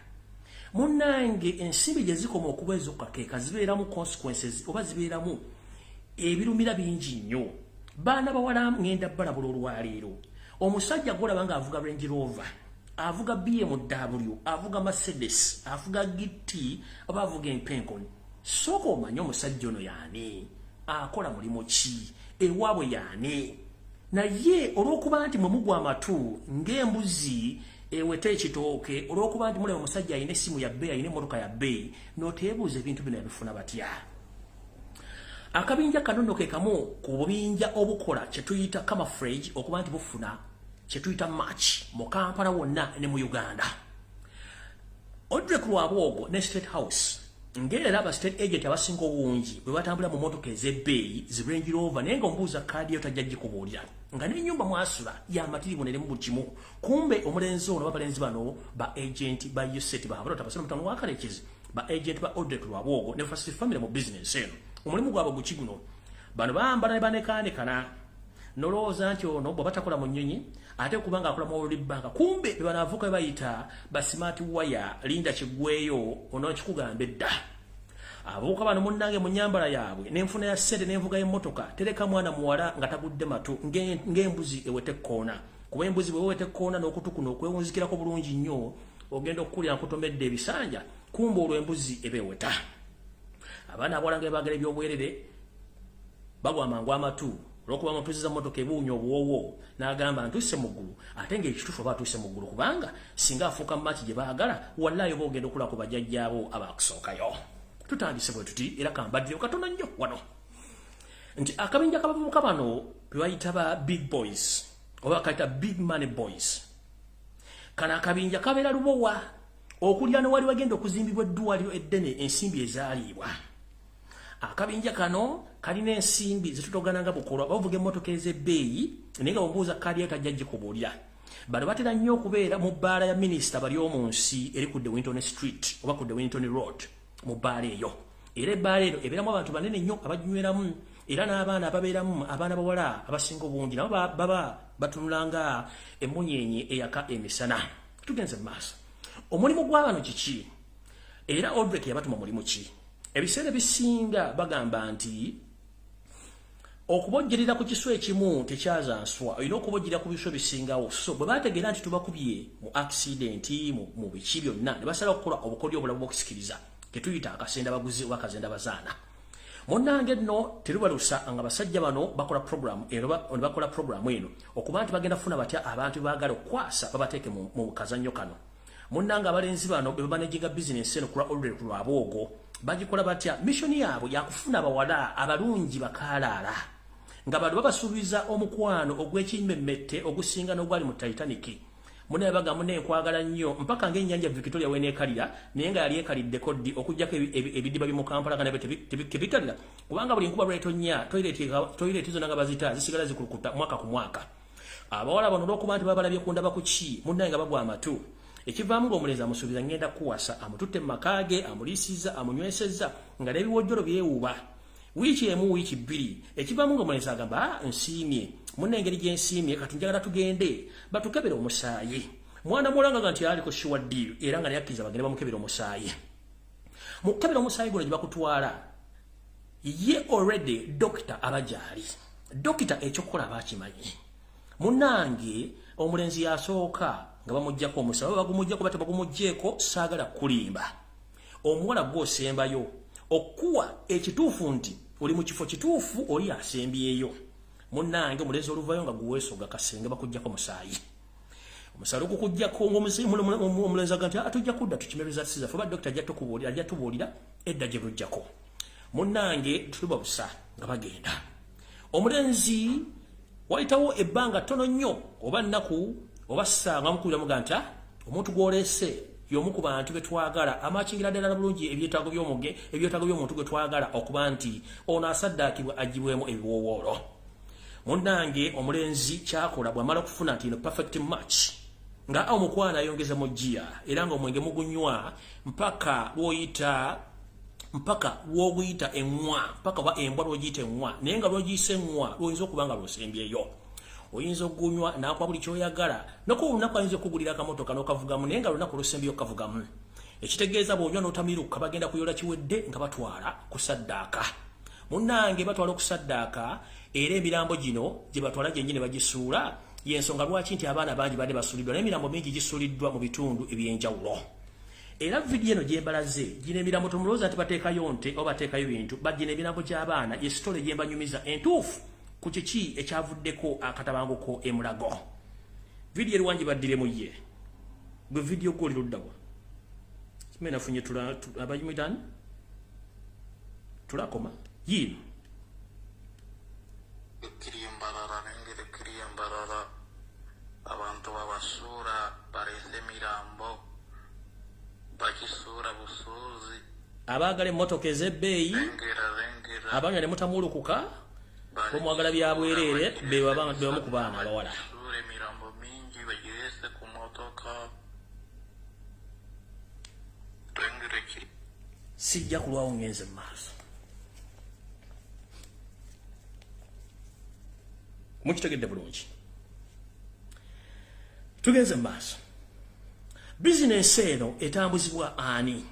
Munnange ensimbi gye zikoma okuba ez'okukakeeka zibeeramu consequences oba zibeeramu ebirumira bingi nnyo. Baana bawala ngenda balabula olwaleero. Omusajja gw'olaba ng'avuga Range Rover, avuga BMW, avuga Mercedes, avuga GT oba avuga empenkoni, sooka omanye omusajja ono y'ani, akola mulimu ki, ewaabwe y'ani. Naye olw'okuba nti mwe mugwa amatu ng'embuzi eweta ekitooke, olw'okuba nti mulaba omusajja alina essimu ya bbeeyi, alina emmotoka ya bbeeyi, n'oteebuuza ebintu bino yabifuna batya. Akabinja kano nno ke kamu ku bubinja obukola kye tuyita camouflage, okuba nti bufuna kye tuyita match mu Kampala wonna ne mu Uganda. Odrek Rwabwogo ne State House Ngera aba state agent abasinga obungi bwe batambula mu motoka ez'ebbeeyi zi Range Rover, naye nga omubuuza kaadi yo tajja gikubuulira, nga n'ennyumba mwasula y'amatiribu ne mu kimu. Kumbe omulenzi ono, babalenzi bano ba agent ba USET ba Habarota basoma mutano wa Kalekezi, ba agent ba Odrek Rwabwogo ne First Family mu business eno. Omulimu gwabwe guki guno? Bano bambala ne banekaanekana, nolowooza nti ono bwe batakola mu nnyonyi ate kubanga akola mu World Bank, kumbe be banaavuka bayita ba smart wire. Linda kigweyo ono kikugamba edda. Abavubuka bano munnange mu nnyambala yaabwe n'enfuna ya ssente n'envuga y'emmotoka, tereka mwana muwala nga tagudde matu ng'embuzi eweta ekkoona. Kuba embuzi bwe weweta ekkoona n'okutu kuno okwewunzikirako bulungi nnyo, ogenda okukulira nkutomedde ebisanja, kumbe olwo embuzi eba eweta. Abaana abawala nga baagala ebyobwerere bagwa mangu amatu olwokuba mutuuziza mmotoka ebuunya obuwoowo, n'agamba ntuuse mu ggulu, ate ng'ekituufu aba atuuse mu ggulu, kubanga singa afuuka mu maaki gye baagala, wallayo oba ogenda okulaba ku bajjajjaabo abaakusookayo. Tutandise bwe tuti, era kambaddirewo katono nnyo wano nti akabinja k'abavubuka bano be bayita ba big boys oba bakayita big money boys. Kano akabinja kabeera Lubowa okulya ne wali wagenda okuzimbibwa eddwaliro eddene, ensimbi ezaaliibwa. Akabinja kano kalina ensimbi zetutogananga bukolwa, bavuga emmotoka ez'ebbeeyi, naye nga bw'omubuuza kaadi yo tajja gikubuulira. Bano batera nnyo okubeera mu bbaala ya minisita bali omu nsi eri ku De Winton Street oba ku De Winton Road, mu bbaala eyo. Era ebbaala eno ebeeramu abantu banene nnyo abaginyweramu, era n'abaana ababeeramu, abaana bawala abasinga obungi nabo baba batunula nga emunyeenye eyaka emisana. Tugenze mu maaso. Omulimu gw'abano kiki? Era Odrek yabatuma mulimu ki? Ebiseera ebisinga bagamba nti okubojjerera ku kisu ekimu tekyaza nswa, olina okubojjerera ku bisu ebisingawo. So bwe bategeera nti tubakubye mu accident mu biki byonna, ne basala okukola obukodyo obulamu bw'okusikiriza ketuyita akasenda baguzi oba akasenda bazaana. Munnange nno terubalusa nga basajja bano bakola program eno, bakola program eno okuba nti bagenda kufuna batya abantu baagala okukwasa babateeke mu kazannyo kano. Munnange abalenzi bano be bamanaginga bizinesi eno kulwa Odrek Rwabwogo. Bagikola batya? Mission yaabwe yakufuna abawala abalungi bakaalaala, nga bano babasuubiza omukwano ogw'ekimmemmette ogusinga n'ogwali mu Titanic. Munnaye baga munnaye nkwagala nnyo mpaka ng'ennyanja Victoria weneekalira, naye nga yali ekaliddeko ddi okuggyako ebidiba by'omu Kampala nga nabyo tebikalira, kubanga buli nkuba lw'etonnya toyireti zonna nga bazita zisigala zikulukuta mwaka ku mwaka. Abawala bano olw'okuba nti babalabye ku ndaba ku ki, munnaye nga bagwa amatu, ekivaamu ng'omulenzi amusuubiza ngenda kuwasa, amututte mu maka ge, amuliisizza, amunywesezza, nga n'ebiwojjolo byewuuba wiiki emu, wiiki bbiri. Ekivaamu ng'omulenzi agamba, nsiimye munna, engeri gye nsiimye kati njagala tugende batukebere omusaayi. Mwana muwala nga nti aliko sure deal, era nga nayakkiriza bagende bamukebere omusaayi. Mu kukebera omusaayi guno gye bakutwala, ye already dokita aba gy'ali, dokita ekyokukola aba akimanyi. Munnange omulenzi yasooka nga bamuggyako omusaayi, oba bagumuggyako ba tebagumuggyeko, saagala kulimba. Omuwala gw'osembayo okuwa ekituufu nti oli mu kifo kituufu, oli asembyeyo. Munnange omulenzi oluvayo nga guweesoga kasenge, bakuggyako musaayi. Omusaayi ogukuggyako, omulenzi aga nti tujja kudda tukime results zaffe, oba dokita ajja tubuulira edda gye lujjako. Munnange tuluba busa nga bagenda. Omulenzi wayitawo ebbanga ttono nnyo oba nnaku oba ssaawa, nga mukubira muga nti omuntu gw'oleese y'omu ku bantu be twagala, amakingira ddala bulungi ebyetaago by'omuge, ebyetaago by'omuntu gwe twagala okuba nti ono asaddaakibwa agibwemu ebiwoowoolo. Munnange omulenzi kyakola bw'amala okufuna nti ino perfect match, nga omukwano ayongeza mu giya, era nga omwenge mugunywa mpaka lwoyita, mpaka lwoguyita eŋŋwa, mpaka oba embwa lwogiyita eŋŋwa, naye nga lwogiyisa eŋŋwa lwoyinza okuba nga lwosembyeyo. Oyinza okugunywa n'akuwa buli kyoyagala, noko olunaku ayinza okugulira akamotoka n'okavugamu, naye nga lunaku lusembyeyo okukavugamu, ekitegeeza bw'onywa n'otamiruka bagenda kuyola kiwedde nga batwala kusaddaaka. Munnange batwala okusaddaaka, era emirambo gino gye batwala gyennyini bagisuula. Yensonga lwaki nti abaana bangi badde basuuliddwa, n'emirambo mingi gisuuliddwa mu bitundu ebyenjawulo. Era vidiyo eno gyembalaze, gino emirambo tomulowooza nti bateekayo nte oba bateekayo bintu, bagino emirambo gy'abaana. Ye story gyembanyumiza entuufu ku kiki ekyavuddeko akatabanguko emulago. Vidiyo eriwangi baddiremu ye gwe vidiyo gwoli luddawa kimene nafunye abanyumidani tulakoma yiino. Ekiri Mbarara, nengeri ekiri Mbarara abantu babasuura, baleese emirambo bagisuura busuuzi. Abaagala emmotoka ez'ebbeeyi, abanywa ne mutamulukuka, bomwagala bya bwereere, be bamu ku baana abawala. Sijja kulwawo, ngenze mu maaso. Mukitegedde bulungi? Tugenze mu maaso. Bizinensi eno etambuzibwa ani?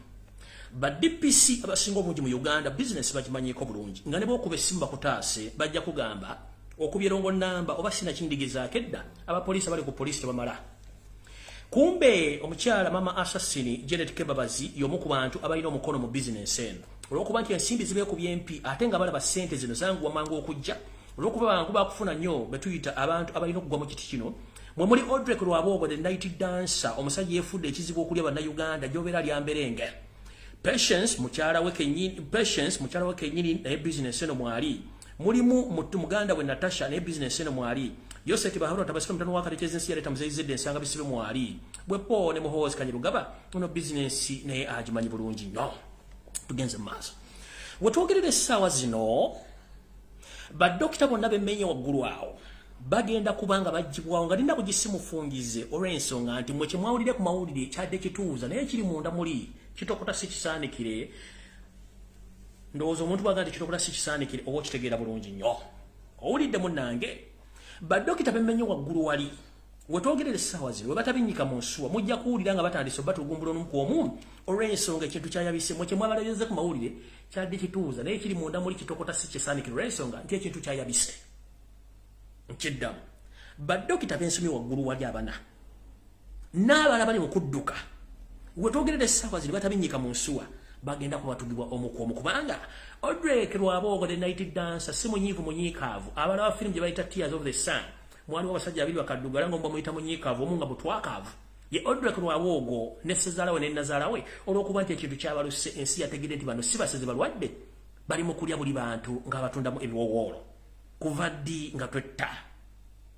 Ba DPC abasinga obungi mu Uganda bizinensi bagimanyiiko bulungi, nga ne bwokuba essimu bakutaase, bajja kugamba okubye wrong number oba sina kindigezaako edda, abapoliisi abali ku poliisi tebamala. Kumbe omukyala mama assassin Janet Kebabazi y'omu ku bantu abalina omukono mu bizinensi eno, olw'okuba nti ensimbi zibeekubye empi, ate nga balaba ssente zino zanguwa mangu okujja, olw'okuba bangu bakufuna nnyo. Betuyita abantu abalina okugwa mu kiti kino mwe muli Odrek Rwabwogo, the night dancer, omusajja yeefudde ekizibu okulya Bannayuganda gy'obeera lyamberenge. Patience mukyala we kennyini, Patience mukyala we kennyini naye bizinensi eno mwali. Mulimu muganda we Natasha, naye bizinensi eno mwali. Yosef Baharuna Tabasika, mutano wa Kalekezi, ensi yaleeta Muzeyi ensanga bisibe mwali. Bwepo ne Muhoozi Kanyirugaba, ono bizinensi naye agimanyi bulungi nnyo. Tugenze mu maaso. Wetwogerera essaawa zino, badokita bonna bemmenye waggulu awo bagenda kubanga bagibwawo nga nina bugisimufungize, olw'ensonga nti mwe kyemwawulire ku mawulire kyadde kituuza, naye kiri munda muli kitokota si kisaanikire. Ndowooza omuntu bwaga nti kitokota si kisaanikire, oba okitegeera bulungi nnyo. Owulidde munnange? Badokita bemmenye waggulu wali wetwogerera essaawa zino, we batabinnyika mu nsuwa, mujja kuwulira nga batandise obatugumbula omu ku omu, olw'ensonga ekintu kyayabise. Mwe kyemwabalabirize ku mawulire kyadde kituuza, naye kiri munda muli kitokota si kisaanikire, olw'ensonga nti ekintu kyayabise. Nkiddamu, badokita bensomye waggulu wali abana n'abalala bali mu kudduka. Wetwogerera essaawa zino, batabinnyika mu nsuwa, bagenda kubatugibwa omu ku omu, kubanga Odrek Rwabwogo, the night dancer, si munyiivu munyiikaavu. Abalaba firimu gye bayita Tears of the Sun, mwaliwo abasajja babiri bakaddugala nga omu bamuyita munyiikaavu, omu nga butwakaavu. Ye Odrek Rwabwogo ne ssezaala we ne nazaala we, olw'okuba nti ekintu kyabaluse, ensi yategedde nti bano si basezi, balwadde, bali mu kulya buli bantu ng'abatundamu ebiwowoolo. Kuva ddi nga twetta?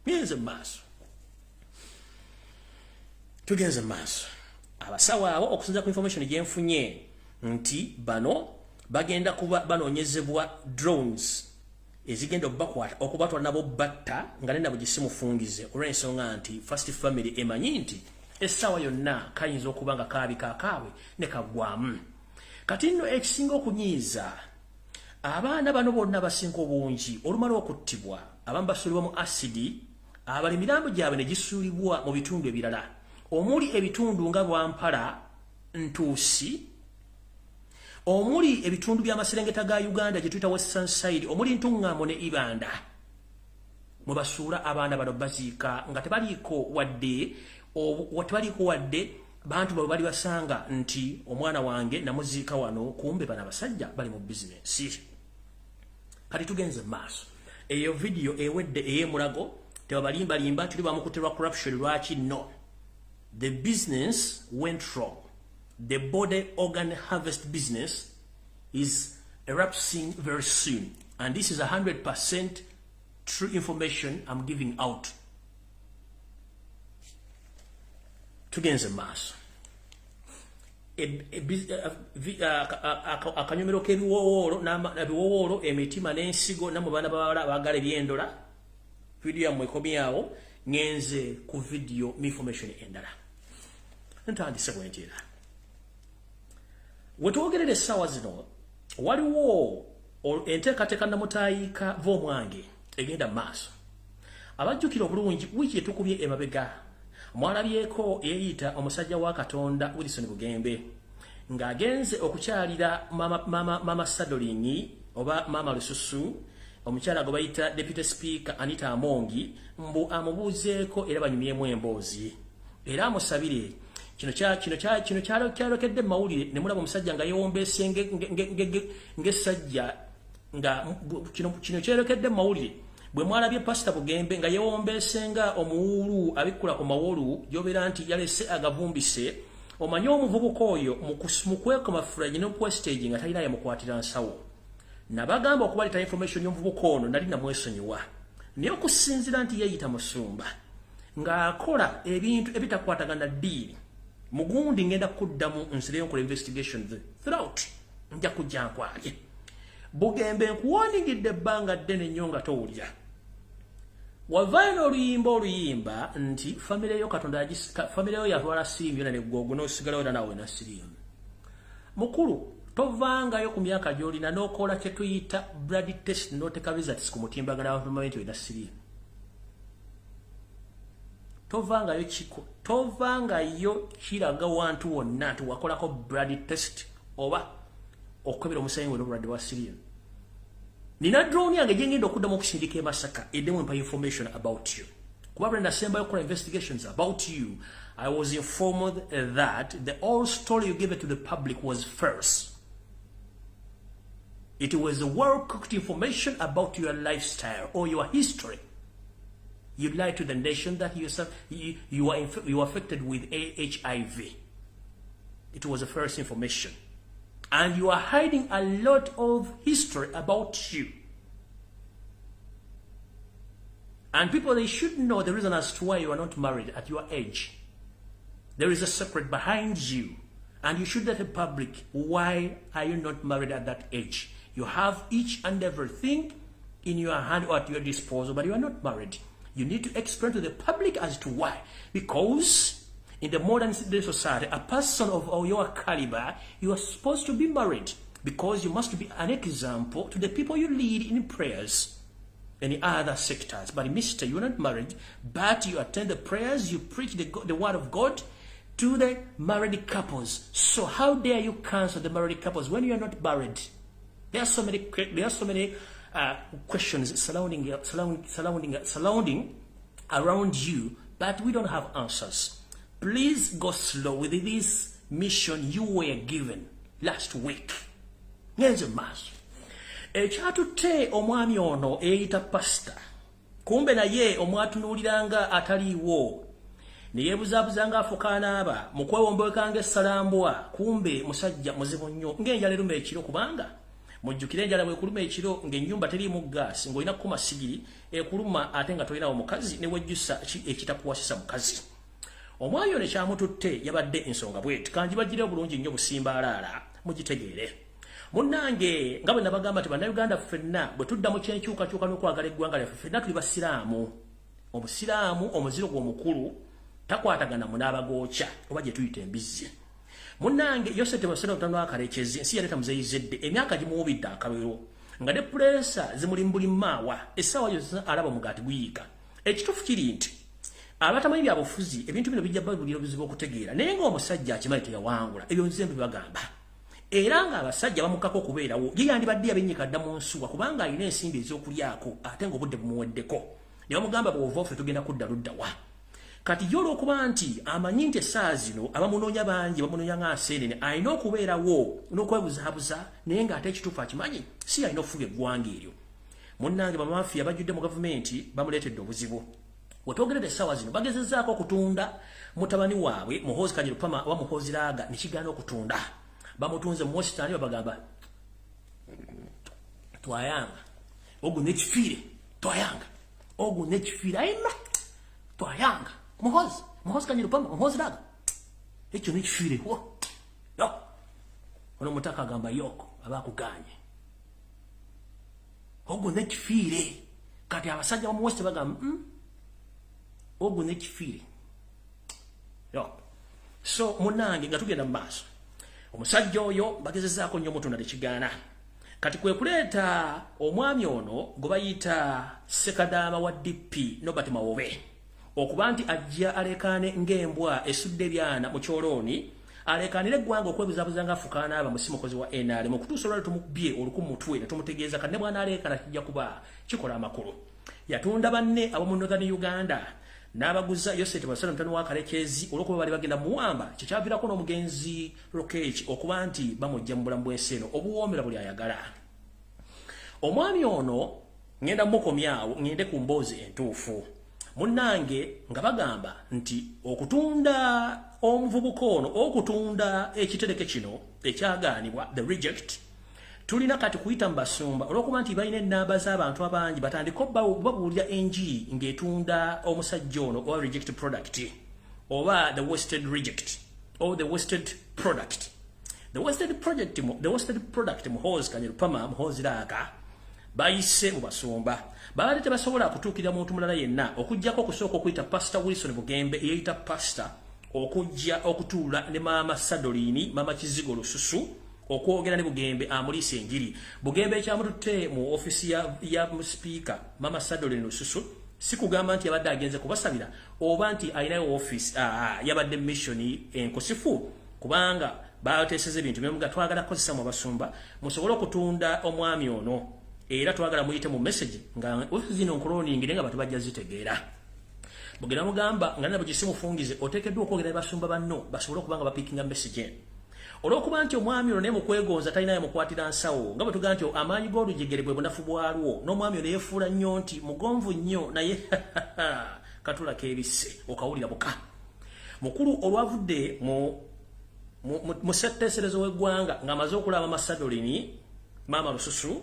Ngenze mu maaso, tugenze mu maaso. Abasawo abo, okusinza ku information gyenfunye, nti bano bagenda kuba banoonyezebwa drones ezigenda okubakwata, okubatwala nabo batta, nga nena bugisimufungize, olw'ensonga nti first family emanyi nti essaawa yonna kayinza okuba nga kaabi kakaabwe ne kaggwamu. Kati nno ekisinga okunyiiza, abaana bano bonna abasinga obungi olumala okuttibwa, abamu basuulibwa mu asidi, abala emirambo gyabwe ne gisuulibwa mu bitundu ebirala, omuli ebitundu nga Lwampala, Ntuusi, omuli ebitundu by'amaserengeta ga Uganda gye tuyita Western Side, omuli Ntuŋŋamo ne Ibanda, mwe basuula abaana bano. Baziika nga tebaliiko wadde bantu bwe bali basanga nti omwana wange namuziika wano. Kumbe bano abasajja bali mu bizinensi. Kati tugenze mu maaso. Eyo vidiyo ewedde ey'emulago, tebabalimbalimba tuli bamukutte lwa corruption. Lwaki no? The business went wrong. The body organ harvest business is erupting very soon, and this is 100% true information I'm giving out. Tugenze maaso. Akanyomero k'ebiwowoolo, ebiwowoolo, emitima n'ensigo, nammwe baana bawala baagala ebyendola, vidiyo yammwe ekomyawo. Ngenze ku vidiyo information endala. Ntandise bwe nti, era wetwogerera essaawa zino, waliwo enteekateeka namutaayiika v'omwange egenda mu maaso. Abajjukira obulungi, wiiki etukubye emabega mwalabyeko yeeyita omusajja wa Katonda Wilson Bugembe ng'agenze okukyalira mama Sadolingi oba mama Lususu, omukyala gwe bayita Deputy Speaker Anita Amongi, mbu amubuuzeeko era banyumyemu emboozi era amusabire. Kino kyalokedde mu mawulire ne mulaba omusajja nga yeewombeese ng'essajja nga kino kyerokedde mu mawulire bwe mwalabye Pasita Bugembe nga yeewombeese nga omuwuulu abikkula ku mawolu, gy'obeera nti yalese agavumbise. Omanye omuvubuka oyo mu kwekomafula n'okwestage nga talina yamukwatira nsawo. Nabagamba okubaleeta information y'omuvubuka ono, nali namwesonyiwa, naye okusinziira nti yeeyita musumba ng'akola ebintu ebitakwatagana ddiini, mugundi ngenda kuddamu nsireyo nkola investigation throughout. Nja kujja nkwalye. Bugembe nkuwaningidde ebbanga ddene nnyo nga towulira. Wavaayo n'oluyimba oluyimba nti famire yo Katonda famire yo yatwala siriimu yona neggoogo n'osigalawo era naawe na siriimu. Mukulu, tovangayo ku myaka gy'olina n'okola kye tuyita blood test n'oteeka results ku mutimbagano abantu bamanyi nti olina siriimu. Tovangayo kiko, tovangayo kiraga wantu wonna nti wakolako blood test oba okukebera omusaayi ng'olina obulwadde bwa siriimu. Nina drone yange gye ngenda okuddamu okusindika e Masaka eddemu empa information about you. Kuba bwe nasembayo okukola investigations about you, I was informed that the whole story you gave to the public was false. It was well-cooked information about your lifestyle or your history. You lied to the nation that you are affected with HIV. It was a false information. And you are hiding a lot of history about you. And people, they should know the reason as to why you are not married at your age. There is a secret behind you. And you should let the public, why are you not married at that age? You have each and everything in your hand or at your disposal, but you are not married. You need to explain to the public as to why. Because in the modern day society, a person of your caliber, you are supposed to be married because you must be an example to the people you lead in prayers and other sectors. But mister, you are not married, but you attend the prayers, you preach the word of God to the married couples. So how dare you cancel the married couples when you are not married? There are so many questions surrounding around you, but we don't have answers. Please go slow with this mission you were given last week. Ngenze maaso. Ekyatutte omwami ono eyita pastor. Kumbe naye omwatunuuliranga ataliiwo. Ne yeebuzaabuzanga afukaanaaba mu kwewombekanga essalambwa, kumbe musajja muzibu nnyo ng'enjala eruma ekiro, kubanga mujjukire enjala bw'ekuluma ekiro ng'ennyumba teriimu gaasi, ng'olina kukuma sigiri ekuluma ate nga tolinawo mukazi ne wejjusa ekitakuwasisa mukazi. Omwami ono ekyamututte yabadde ensonga bweti, kanjibagire obulungi nnyo busimbaalaala mugitegeere. Munnange nga bwe nabagamba nti Bannayuganda ffenna bwe tudda mu kyenkyukakyuka n'okwagala eggwanga lyaffe, ffenna tuli basiraamu. Omusiraamu omuziro gwe omukulu takwatagana munaabagokya oba gye tuyita embizzi. Munnange Yosete Museveni Mutano Akarekezi ensi yaleeta muzeyizedde emyaka gimuwubidde akalwero nga ne puleesa zimuli mbuli maawa, essaawa yonna alaba omugaati guyiika. Ekituufu kiri nti abatamanyi byabufuzi ebintu bino bijja babulira obuzibu okutegeera, naye ng'omusajja akimanyi teyawangula, ebyo nze mbibagamba. Era ng'abasajja bamukako okubeerawo, ye yandibadde yabennyika dda mu nsuwa kubanga alina ensimbi ez'okulyako ate ng'obudde bumuweddeko. Ne bamugamba bw'ova ffe tugenda kudda ludda wa. Kati ye olw'okuba nti amanyi nti essaawa zino abamunoonya bangi bamunoonya nga nseenene, alina okubeerawo n'okwebuzaabuza, naye ng'ate ekituufu akimanyi si alina okufuga eggwanga eryo. Munnange bamafiya bajjudde mu gavumenti bamuleetedde obuzibu. Wetwogerera essaawa zino bagezezzaako okutunda mutabani waabwe Muhoozi Kainerugaba oba Muhoozi Laaga ne kigaana okutunda. Bamutunze mu Western babagamba twayanga ogu n'ekifiire, twayanga ogu n'ekifiire, ayina twayanga Muhoozi, Muhoozi Kainerugaba, Muhoozi Laaga ekyo n'ekifiire wo yo. Ono mutaka agamba yoko abakuganye ogu n'ekifiire. Kati abasajja ba mu West bagamba ogu n'ekifiire yo. So munnange nga tugenda mu maaso, omusajja oyo bagezezzaako nnyo omutunda tekigaana. Kati kwe kuleeta omwami ono gwe bayita Ssekadaama wa DP Norbert Mawobe okuba nti ajja alekaane ng'embwa esudde ebyana mu kyolooni, alekaanire eggwanga okwebuzabuza nga afukaanaaba mu si mukozi wa NRM okutuusa olwali tumukubye oluku mutwe ne tumutegeeza kati ne bw'anaaleekaana kijja kuba kikola amakulu. Yatunda banne ab'omu Northern Uganda n'abaguza Yosete Museveni Mutano wa Karekezi olw'okuba bali bagenda muwamba, kyekyaviirako n'omugenzi Lokech okuba nti bamujja mu bulamu bw'ensi eno obuwoomera buli ayagala. Omwami ono ngenda mukomyawo ngende ku mboozi entuufu. Munnange nga bagamba nti okutunda omuvubuka ono, okutunda ekitereke kino ekyagaanibwa the reject, tulina kati kuyita mu basumba olw'okuba nti balina ennamba z'abantu abangi batandike babuulira enjiri ng'etunda omusajja ono oba reject product oba the wasted reject or the wasted product. The wasted project, the wasted product Muhoozi Kainerugaba, Muhoozi Laga bayise mu basumba. Babadde tebasobola kutuukirira muntu mulala yenna okuggyako okusooka okuyita Pastor Wilson Bugembe eyeyita pastor okujja okutuula ne Maama Sadolini, Maama Kizigo Lususu, okwogera ne Bugembe amuliisa enjiri. Bugembe ekyamututte mu ofisi ya speaker Maama Sadolini Lususu si kugamba nti yabadde agenze kubasabira oba nti alinayo office, yabadde mission enkosifu, kubanga bateeseza ebintu byemuga twagala kukozesa mu basumba musobole okutunda omwami ono, era twagala muyite mu message nga ofisi zino nkuloningire nga abantu bajja zitegeera. Bugera mugamba nga nabo gisimufungize oteekeddwa okwogera ne basumba banno basobole okuba nga bapiikinga message eno. Olw'okuba nti omwami ono naye mu kwegonza talinayo mukwatira nsawo, nga bwe tugamba nti amaanyi g'olujegere bwe bunafu bwalwo, n'omwami ono yeefuula nnyo nti mugonvu nnyo, naye katula keebisse okawulira buka. Mukulu olwavudde mu ssetteeserezo w'eggwanga ng'amaze okulaba Masadolini Maama Lususu,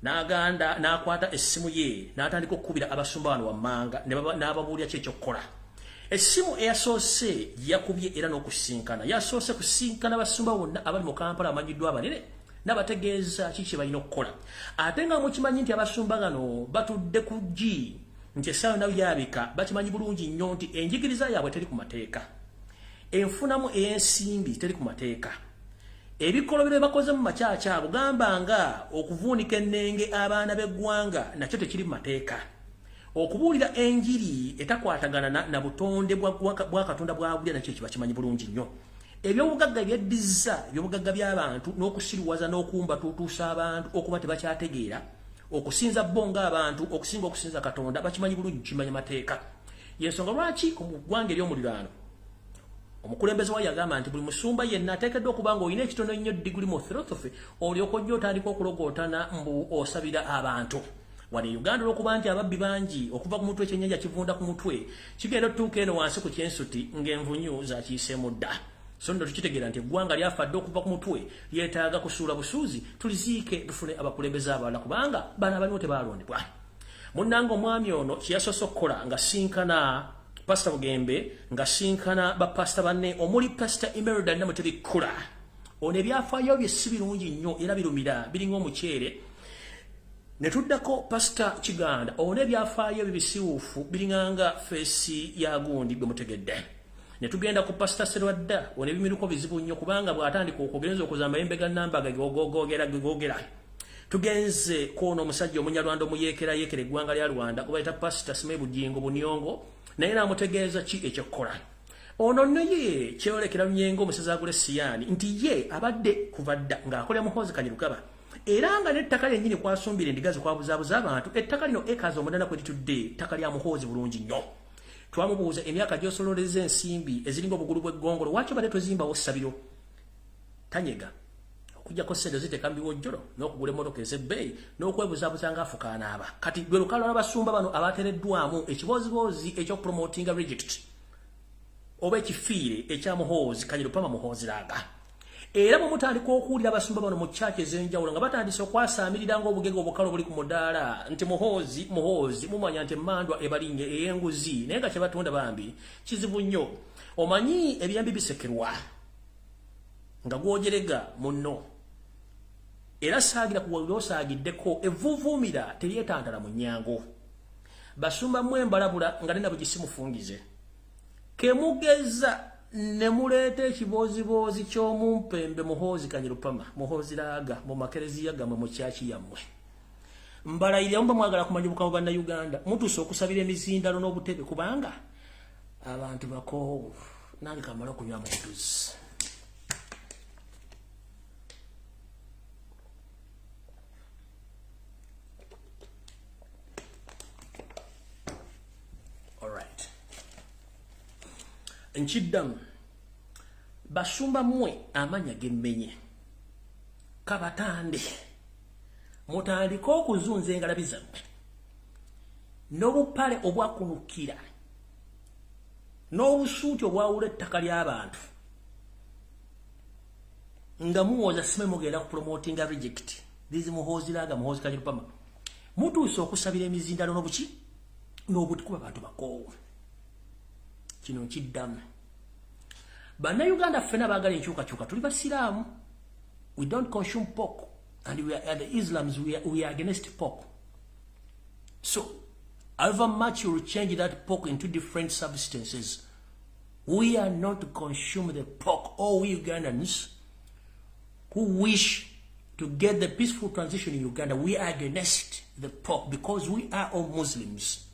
n'aganda n'akwata essimu ye n'atandika okukubira abasumba bano wammanga n'ababuulira ki ekyokukola. Essimu eyasoose yakubye era n'okusinkana yasoose kusinkana basumba bonna abali mu Kampala amanyiddwa abanene n'abategeeza ki kye balina okukola. Ate nga mukimanyi nti abasumba bano batudde ku ggi nti essaawa nayo yabika, bakimanyi bulungi nnyo nti enjigiriza yaabwe teri ku mateeka, enfunamu ey'ensimbi teri ku mateeka, ebikolobero bye bakoze mu makyakya abo gamba nga okuvuunika ennenge abaana b'eggwanga nakyo tekiri mu mateeka, okubuulira enjiri etakwatagana na butonde bwa Katonda bwabulya nakyo kiba kimanyi bulungi nnyo. Ebyobugagga ebyeddiza ebyobugagga by'abantu n'okusiriwaza n'okumba tutuusa abantu okuba tebakyategeera, okusinza bo ng'abantu okusinga okusinza Katonda bakimanyi bulungi, kimanyi mateeka. Y'ensonga lwaki mu ggwanga ery'omuliraano omukulembeze wa yagamba nti buli musumba yenna ateekeddwa okuba ng'olina ekitono ennyo diguli mu philosophy olyoka ojja otandika okulogootana mbu osabira abantu. Wano e Uganda olw'okuba nti ababbi bangi okuva ku mutwe ekyennyanja kivunda ku mutwe kigenda otutuuka eno wansi ku kyensuti ng'envunyu zakiyiseemu dda. So nno tukitegeera nti eggwanga lyafa dda okuva ku mutwe, lyetaaga kusuula busuuzi tuliziike tufune abakulembeze abalala kubanga bano abaliwo tebaalondebwa. Munnange omwami ono kye yasoose okukola nga sinkana Pastor Bugembe, nga sinkana bapasita banne omuli Pastor Imelda Namutebi Kkula. Ono ebyafaayo bye si birungi nnyo era birumira biringa omuceere. Ne tuddako Pastor Kiganda, ono ebyafaayo bye bisiwuufu biringanga feesi ya gundi gwe mutegedde. Ne tugenda ku Pastor Serwadda, ono ebimiruko bizibu nnyo kubanga bw'atandika okugenza okuzamba amayembe ga nnambaga googera. Tugenze kwono omusajja omunyarwanda omuyeekera yeekera eggwanga lya Rwanda gwe bayita Pastor Simei Bugingo Bunyongo, naye n'amutegeeza ki ekyokukola. Ono nno ye kyeyolekera Lunyengo omusazi agula Siyaani nti ye abadde kuva dda ng'akolera Muhoozi Kainerugaba, era nga n'ettaka lyennyini kwasumbira endiga ze kwabuzaabuza abantu. Ettaka lino ekazi 8 kwe litudde, ttaka lya Muhoozi bulungi nnyo. Twamubuuza emyaka gy'osololeza ensimbi eziringa obugulu bw'eggongolo lwaki obadde tozimbawo ssabiro? Tanyega okuggyako ssente ziteeka mu biwojjolo n'okugula emmotoka ez'ebbeeyi n'okwebuzaabuza ng'afukaanaaba. Kati lwe lukalo lw'abasumba bano abateereddwamu ekibooziboozi eky'okupromotinga reject oba ekifiire ekya Muhoozi Kainerugaba Muhoozi Laga. Era bwe mutandika okuwulira abasumba bano mu church ez'enjawulo nga batandise okwasaamirira ng'obugege obukalo buli ku mudaala nti Muhoozi Muhoozi, mumanya nti emmandwa ebalinye ey'enguzi, naye nga kye batunda bambi kizibu nnyo. Omanyi ebyembi bisekerwa nga gw'ojerega munno, era saagira ku w'osaagiddeko evvuuvuumira teryetantala mu nnyango. Basumba mmwe mbalabula nga nina bugisimufungize kemugeza ne muleeta ekibooziboozi ky'omumpembe Muhoozi Kainerugaba Muhoozi Laga mu makereziya gammwe mu kyaki yammwe. Mbalayirira muba mwagala kumanya obukama bannayuganda mutuuse okusabira emizindalo n'obutebe kubanga abantu bakoowu. Nange kamale okunywa mu tuzzi. Alright. Nkiddamu, basumba mmwe amannya gemmenye kabatande mutandike okuzunza engalabi zammwe n'obupale obwakunukira n'obusuuti obwawula ettaka ly'abantu nga muwoza sime mugenda kupromotinga reject these Muhoozi Laga Muhoozi Kainerugaba. Mutuuse okusabira emizindalo n'obuki n'obuti kuba bantu bakoowu. Kino nkiddamu, bannayuganda ffenna baagala enkyukakyuka, tuli basiraamu, We don't consume pork, and we are the Islams, we are against pork. So however much you will change that pork into different substances, we are not to consume the pork. All we Ugandans who wish to get the peaceful transition in Uganda, we are against the pork because we are all Muslims.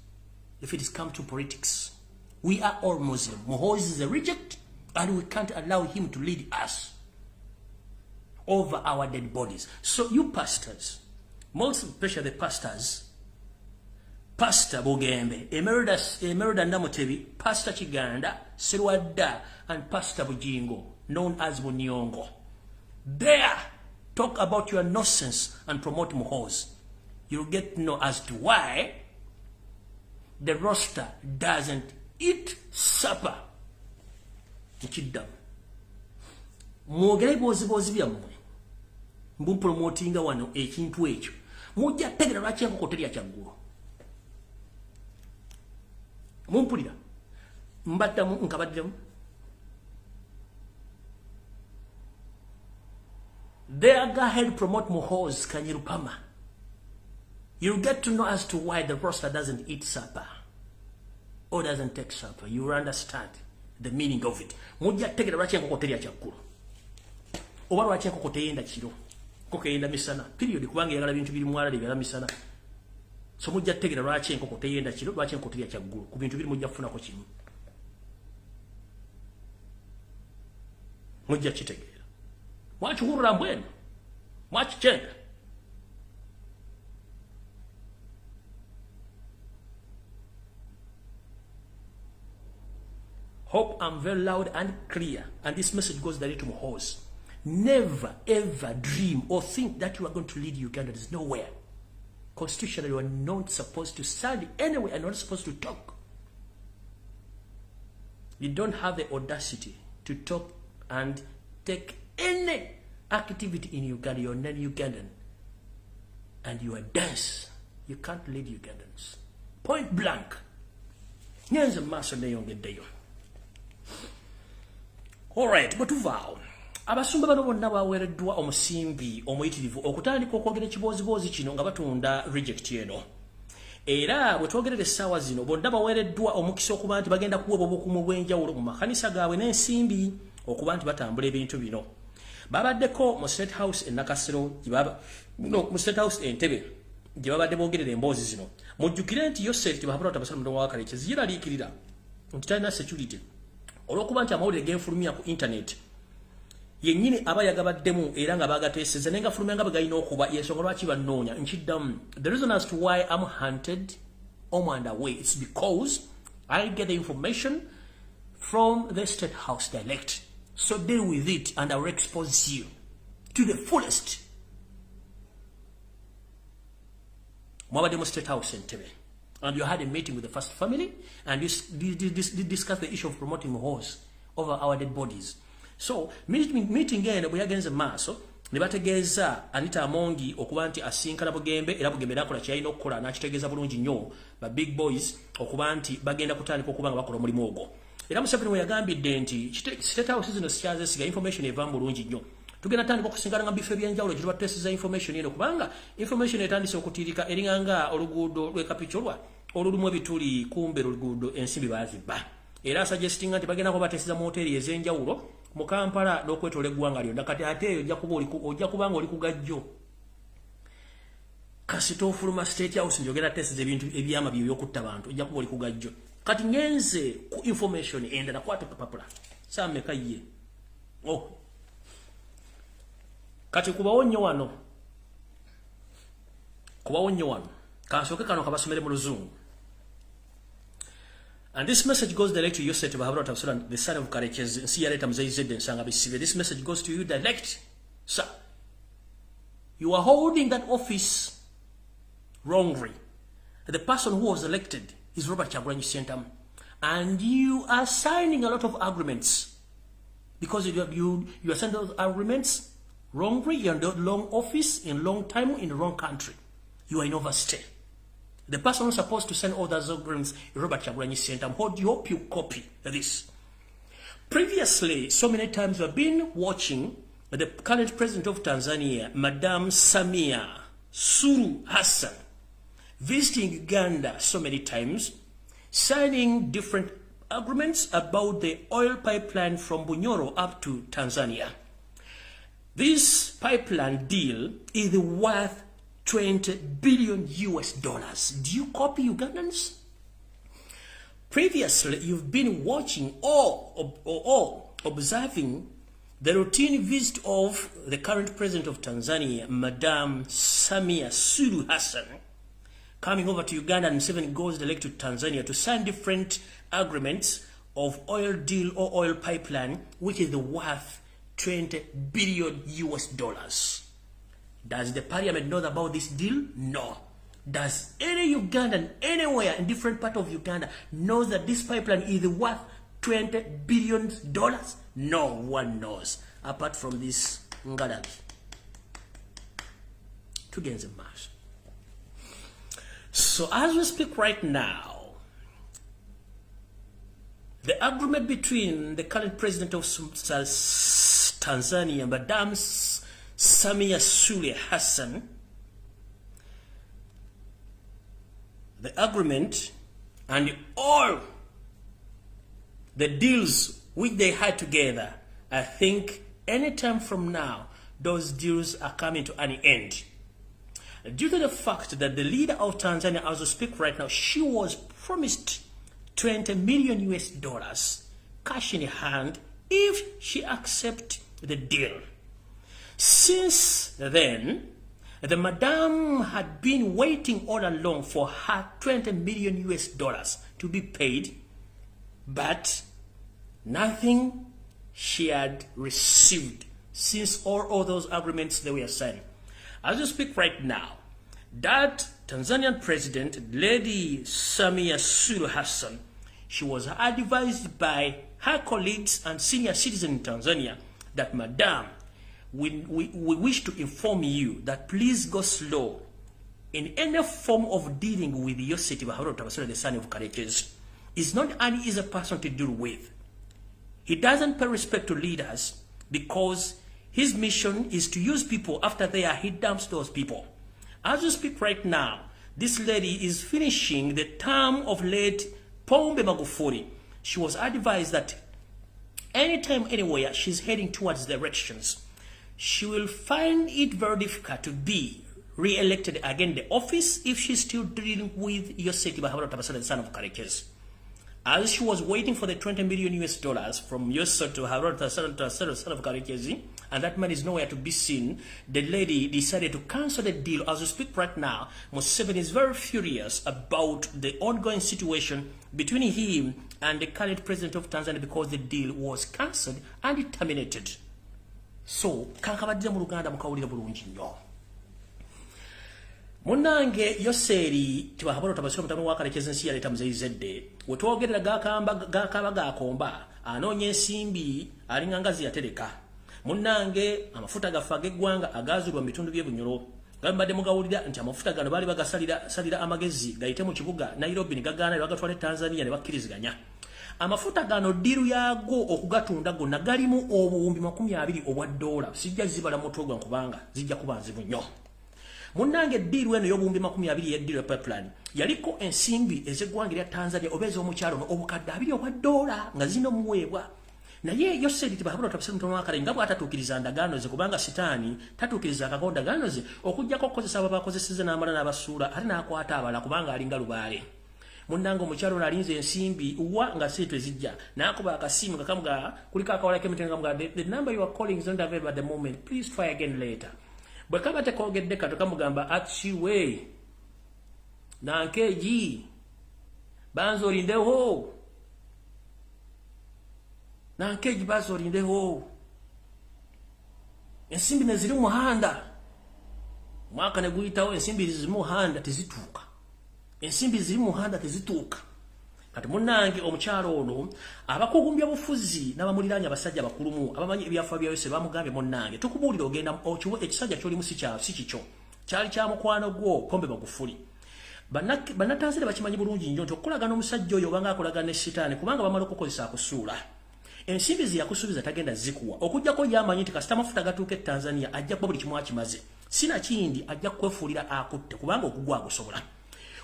If it has come to politics, we are all Muslim. Muhoozi is a reject, and we can't allow him to lead us over our dead bodies. So you pastors, most especially the pastors, Pastor Bugembe, Emerida Namutebi, Pastor Kiganda, Sirwadda, and Pastor Bujingo, known as Bunyongo. There, talk about your nonsense and promote Muhoozi. You'll get to know as to why the roster doesn't eat supper. Nkiddamu. Mwogere ebiboozibozi byammwe. Mbu wano ekintu ekyo. Mujja tegera lwaki enkoko terya kyaggulo. Mumpulira. Mbaddamu nkabaddemu. There, go ahead, promote Muhoozi Kanyirupama. You'll get to know as to why the roster doesn't eat supper or doesn't take supper. You will understand the meaning of it. Mujja tegera lwaki enkoko terya kyaggulo. Oba lwaki enkoko teyenda kiro. Enkoko eyenda misana. Period, kubanga eyagala bintu biri mwalala ebyala misana. So mujja tegera lwaki enkoko teyenda kiro, lwaki enkoko terya kyaggulo. Ku bintu biri mujja kufunako kimu. Mujja kitegeera. Mwakihurura mbwenu. Mwakikyenda. Hope I'm very loud and clear. And this message goes directly to Muhoozi. Never ever dream or think that you are going to lead Uganda. There's nowhere. Constitutionally, you are not supposed to stand anywhere and not supposed to talk. You don't have the audacity to talk and take any activity in Uganda. You're non-Ugandan. And you are dense. You can't lead Ugandans. Point blank. Nyenze maaso neyongeddeyo. Alright, bwe tuvaawo. Abasumba bano bonna baweereddwa omusimbi omuyitirivu okutandika okwogera ekibooziboozi kino nga batunda reject eno. Era bwe twogerera essaawa zino bonna baweereddwa omukisa okuba nti bagenda kuweebwa obukumu obw'enjawulo mu makanisa gaabwe n'ensimbi okuba nti batambula ebintu bino. Babaddeko mu State House e Nakasero, mu State House Entebbe gye babadde boogerera emboozi zino. Mujjukire nti Yoseri Tibuhaburwa Tabasala wa Kalekezi yeraliikirira nti talina security olw'okuba nti amawulire genfulumya ku internet yennyini aba yagabaddemu era nga bagateeseza naye nga fulumya nga bwe galina okuba, yensonga lwaki bannoonya. Nkiddamu, the reason as to why I'm hunted home and away, it's because I get the information from the State House direct. So deal with it and I will expose you to the fullest. Mwabadde mu State House Entebbe, and you had a meeting with the first family and you discussed the issue of promoting horse over our dead bodies. So meeting eno bwe yagenze maaso ne bategeeza Anita Amongi okuba nti asinkana Bugembe, era Bugembe n'akola kyalina okukola n'akitegeeza bulungi nnyo ba big boys okuba nti bagenda kutandika okuba nga bakola omulimu ogwo. Era Museveni we yagambidde nti State House zino sikyazesiga, information eva bulungi nnyo. Tugenda tandika okusinkana nga bifo ebyenjawulo gye tubateeseza information eno, kubanga information etandise okutiirika eringa nga oluguudo lw'e Kapicholwa olulimu ebituli, kumbe oluguudo ensimbi baazibba. Era suggestinga nti bagenda kubateeseza mu hoteeri ez'enjawulo mu Kampala n'okwetoola eggwanga lyonna. Kati ate eyo ojja kuba nga oli ku gajjo. Kasita ofuluma State House njogera teeseza ebintu ebyama byo ebyokutta abantu, ojja kuba oli ku gajjo. Kati ngenze ku information endala, kwata kapapula. Saameka ye. Oh. Kati kubawo nnyo wano. Kubawo nnyo wano. Kansooke kano kabasomere mu Luzungu. And this message goes direct to Yosef Tibuhaburwa Tabasala, the son of Karekezi, nsi yaleeta Muzeyi Zedde Nsanga Bisibe. This message goes to you direct. Sir, you are holding that office wrongly. The person who was elected is Robert Kyagulanyi Ssentamu. And you are signing a lot of agreements. Because you are signing those agreements wrongly, you're in the wrong office, in long time, in the wrong country. You are in overstay. The person who's supposed to send all those agreements is Robert Kyagulanyi Ssentamu. How do you hope you copy this? Previously, so many times we've been watching the current president of Tanzania, Madam Samia Suluhu Hassan, visiting Uganda so many times, signing different agreements about the oil pipeline from Bunyoro up to Tanzania. This pipeline deal is worth 20 billion US dollars. Do you copy, Ugandans? Previously, you've been watching or observing the routine visit of the current president of Tanzania, Madam Samia Suluhu Hassan, coming over to Uganda, and Museveni goes direct to Tanzania to sign different agreements of oil deal or oil pipeline, which is worth 20 billion US dollars. Does the parliament know about this deal? No. Does any Ugandan anywhere in different part of Uganda knows that this pipeline is worth 20 billion dollars? No one knows, apart from this ngalabi. Tugenze maaso. So as we speak right now, the agreement between the current president of Tanzania, Madam Samia Suluhu Hassan, the agreement and all the deals which they had together, I think anytime from now, those deals are coming to an end. Due to the fact that the leader of Tanzania, as we speak right now, she was promised 20 million US dollars cash in hand if she accepts the deal. Since then, the madam had been waiting all along for her 20 million US dollars to be paid, but nothing she had received since all those agreements they were signed. As we speak right now, that Tanzanian president, Lady Samia Suluhu Hassan, she was advised by her colleagues and senior citizens in Tanzania that, Madam, we wish to inform you that please go slow in any form of dealing with Yosef Tibuhaburwa, the son of Karekezi. Is not an easy person to deal with. He doesn't pay respect to leaders because his mission is to use people. After they are, he dumps those people. As we speak right now, this lady is finishing the term of late Pombe Magufuli. She was advised that anytime, anywhere, she's heading towards directions. She will find it very difficult to be re-elected again the office if she's still dealing with Yosef Tibuhaburwa, the son of Karekezi. As she was waiting for the 20 million US dollars from Yosef Tibuhaburwa, the son of Karekezi, and that man is nowhere to be seen, the lady decided to cancel the deal. As we speak right now, Museveni is very furious about the ongoing situation between him and the current president of Tanzania because the deal was cancelled and terminated. So, kankabadde mu Luganda mukawulire bulungi nnyo. Munnange Yoseri Tibuhaburwa Tabasira mutabani wa Karekezi ensi yaleeta Muzeyi we twogerera gakamba gakaba gakomba anoonya ensimbi alinga ngazi yatereka. Munnange amafuta gaffe ag'eggwanga agazuulwa mu bitundu by'e Bunyoro gambadde mugawulira nti amafuta gano baali bagasalira salira amagezi gayite mu kibuga Nairobi ne gagaana ne bagatwala e Tanzania ne bakkiriziganya. Amafuta gano ddiiru yaago okugatunda gonna galimu obuwumbi 20 obwa ddoola. Sijja zibala mutwe gwange kubanga zijja kuba nzibu nnyo. Munnange ddiiru eno y'obuwumbi 20 y'eddiiru ya pipeline yaliko ensimbi ez'eggwanga erya Tanzania oba ez'omukyalo ono obukadde 20 obwa ddoola nga zirina omuweebwa. Naye Yoseri Tibuhaburwa Tabasira mutabani wa Karekezi nga bw'atatuukiriza ndagaano ze, kubanga sitaani tatuukiriza akako ndagaano ze okuggyako okukozesa abo bakozesezza n'amala n'abasuula ate n'akwata abalala kubanga alinga lubaale. Munnange omukyalo ono alinze ensimbi wa nga seetu ezijja n'akuba akasimu nga kamuga kuliko akawala k'emiti nga kamuga, the number you are calling is not available at the moment, please try again later. Bwe kaba tekoogedde kato kamugamba atiwe nankeegi banza olindeho, nankeegi banza olindeho, ensimbi ne ziri mu muhanda, omwaka ne guyitawo ensimbi ziri mu muhanda tezituuka, ensimbi ziri mu muhanda tezituuka. Kati munnange omukyalo ono abakugumbya bufuzi n'abamuliraanye abasajja abakulumu abamanyi ebyafa bya Yose bamugambye, munnange tukubuulira ogenda ekisajja ky'olimu si kikyo, kyali kya mukwano gwo Pombe Magufuli. Bannatanzania bakimanyi bulungi nnyo nti okukolagana omusajja oyo obanga akolagana ne sitaani kubanga bamala okukozesa akusuula. Ensimbi ze yakusuubiza tagenda zikuwa. Okujjako yamanyi nti kasita amafuta gatuuka e Tanzania ajja kuba buli kimu akimaze. Sinakindi ajja kwefuulira akutte kubanga okugwa agusobola.